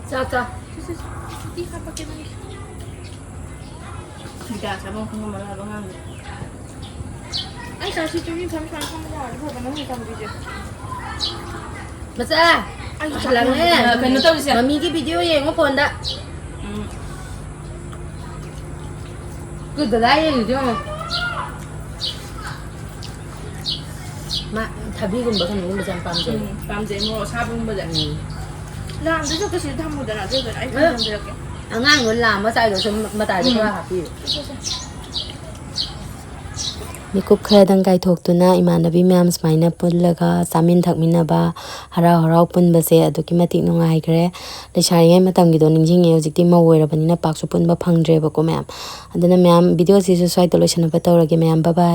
ꯆꯥ, ꯆꯥ꯫ ꯁꯤ, ꯁꯤ, ꯁꯤ, ꯎꯇꯤ ꯍꯥꯞꯄꯛꯀꯦ ꯅꯪꯒꯤ꯫ ꯕꯤꯗ꯭ꯌꯥ ꯆꯥꯐꯝ ꯈꯪꯉꯝꯃꯔꯣꯏ ꯍꯥꯏꯕ ꯑꯉꯥꯡꯁꯦ꯫ ꯑꯩ ꯆꯥꯁꯤ ꯆꯨꯔꯤ ꯐꯝ ꯁꯨꯃꯥꯏꯅ ꯐꯝꯕ ꯌꯥꯔꯗꯤ ꯐꯗꯧꯅꯤ ꯅꯪꯒꯤ ꯆꯥꯟꯕꯤꯁꯦ꯫ ꯃꯆꯥ, ꯑꯩ ꯆꯥꯛ ꯂꯥꯡꯉꯦ꯫ ꯂꯥꯝꯃꯦ꯫ ꯑ, ꯀꯩꯅꯣ ꯇꯧꯔꯤꯁꯦ꯫ ꯃꯃꯤꯒꯤ ꯚꯤꯗꯤꯑꯣ ꯌꯦꯡꯉꯣ ꯐꯣꯟꯗ꯫ ꯎꯝ꯫ ꯑꯩꯈꯣꯏ ꯗꯗꯥ ꯌꯦꯡꯉꯤꯁꯦ ꯌꯦꯡꯉꯣ꯫ ꯃꯥ ꯊꯕꯤꯒꯨꯝꯕ ꯀꯩꯅꯣꯒꯨꯝꯕꯁꯦ ꯌꯥꯝ ꯄꯥꯝꯖꯩ꯫ ꯎꯝ, ꯄꯥꯝꯖꯩ, ꯃꯣꯔꯣꯛ ꯑꯁꯥꯕꯒꯨꯝꯕꯁꯦ꯫ ꯎꯝ꯫ ꯂꯥꯝꯗꯁꯨ ꯀꯩꯁꯨ ꯊꯝꯃꯨꯗꯅ, ꯑꯗꯨꯗꯨꯅ ꯑꯩ ꯑ? ꯊꯝꯖꯟꯕꯤꯔꯛꯀꯦ꯫ ꯑꯉꯥꯡꯗꯣ ꯂꯥꯝꯕ ꯆꯥꯏꯗꯣ ꯁꯨꯝ ꯃꯇꯥꯏꯗ ꯎꯝ꯫ ꯈꯔ ꯍꯥꯞꯄꯤꯌꯨ꯫ ꯁꯦ, ꯁꯦ, ꯁꯦ꯫ ꯃꯤꯀꯨꯞ ꯈꯔꯗꯪ ꯀꯥꯏꯊꯣꯛꯇꯨꯅ ꯏꯃꯥꯟꯅꯕꯤ ꯃꯌꯥꯝ ꯁꯨꯃꯥꯏꯅ ꯄꯨꯜꯂꯒ ꯆꯥꯃꯤꯟ ꯊꯛꯃꯤꯟꯅꯕ, ꯍꯔꯥꯎ ꯍꯔꯥꯎ ꯄꯨꯟꯕꯁꯦ ꯑꯗꯨꯛꯀꯤ ꯃꯇꯤꯛ ꯅꯨꯡꯉꯥꯏꯈ꯭ꯔꯦ꯫ ꯂꯩꯁꯥꯔꯤꯉꯩ ꯃꯇꯝꯒꯤꯗꯣ ꯅꯤꯡꯁꯤꯡꯉꯦ, ꯍꯧꯖꯤꯛꯇꯤ ꯃꯧ ꯑꯣꯏꯔꯕꯅꯤꯅ ꯄꯥꯛꯁꯨ ꯄꯨꯟꯕ ꯐꯪꯗ꯭ꯔꯦꯕꯀꯣ ꯃꯌꯥꯝ꯫ ꯑꯗꯨꯅ ꯃꯌꯥꯝ, ꯚꯤꯗꯤꯑꯣꯁꯤꯁꯨ ꯁ꯭ꯋꯥꯏꯗ ꯂꯣꯏꯁꯤꯟꯅꯕ ꯇꯧꯔꯒꯦ ꯃꯌꯥꯝ, bye bye꯫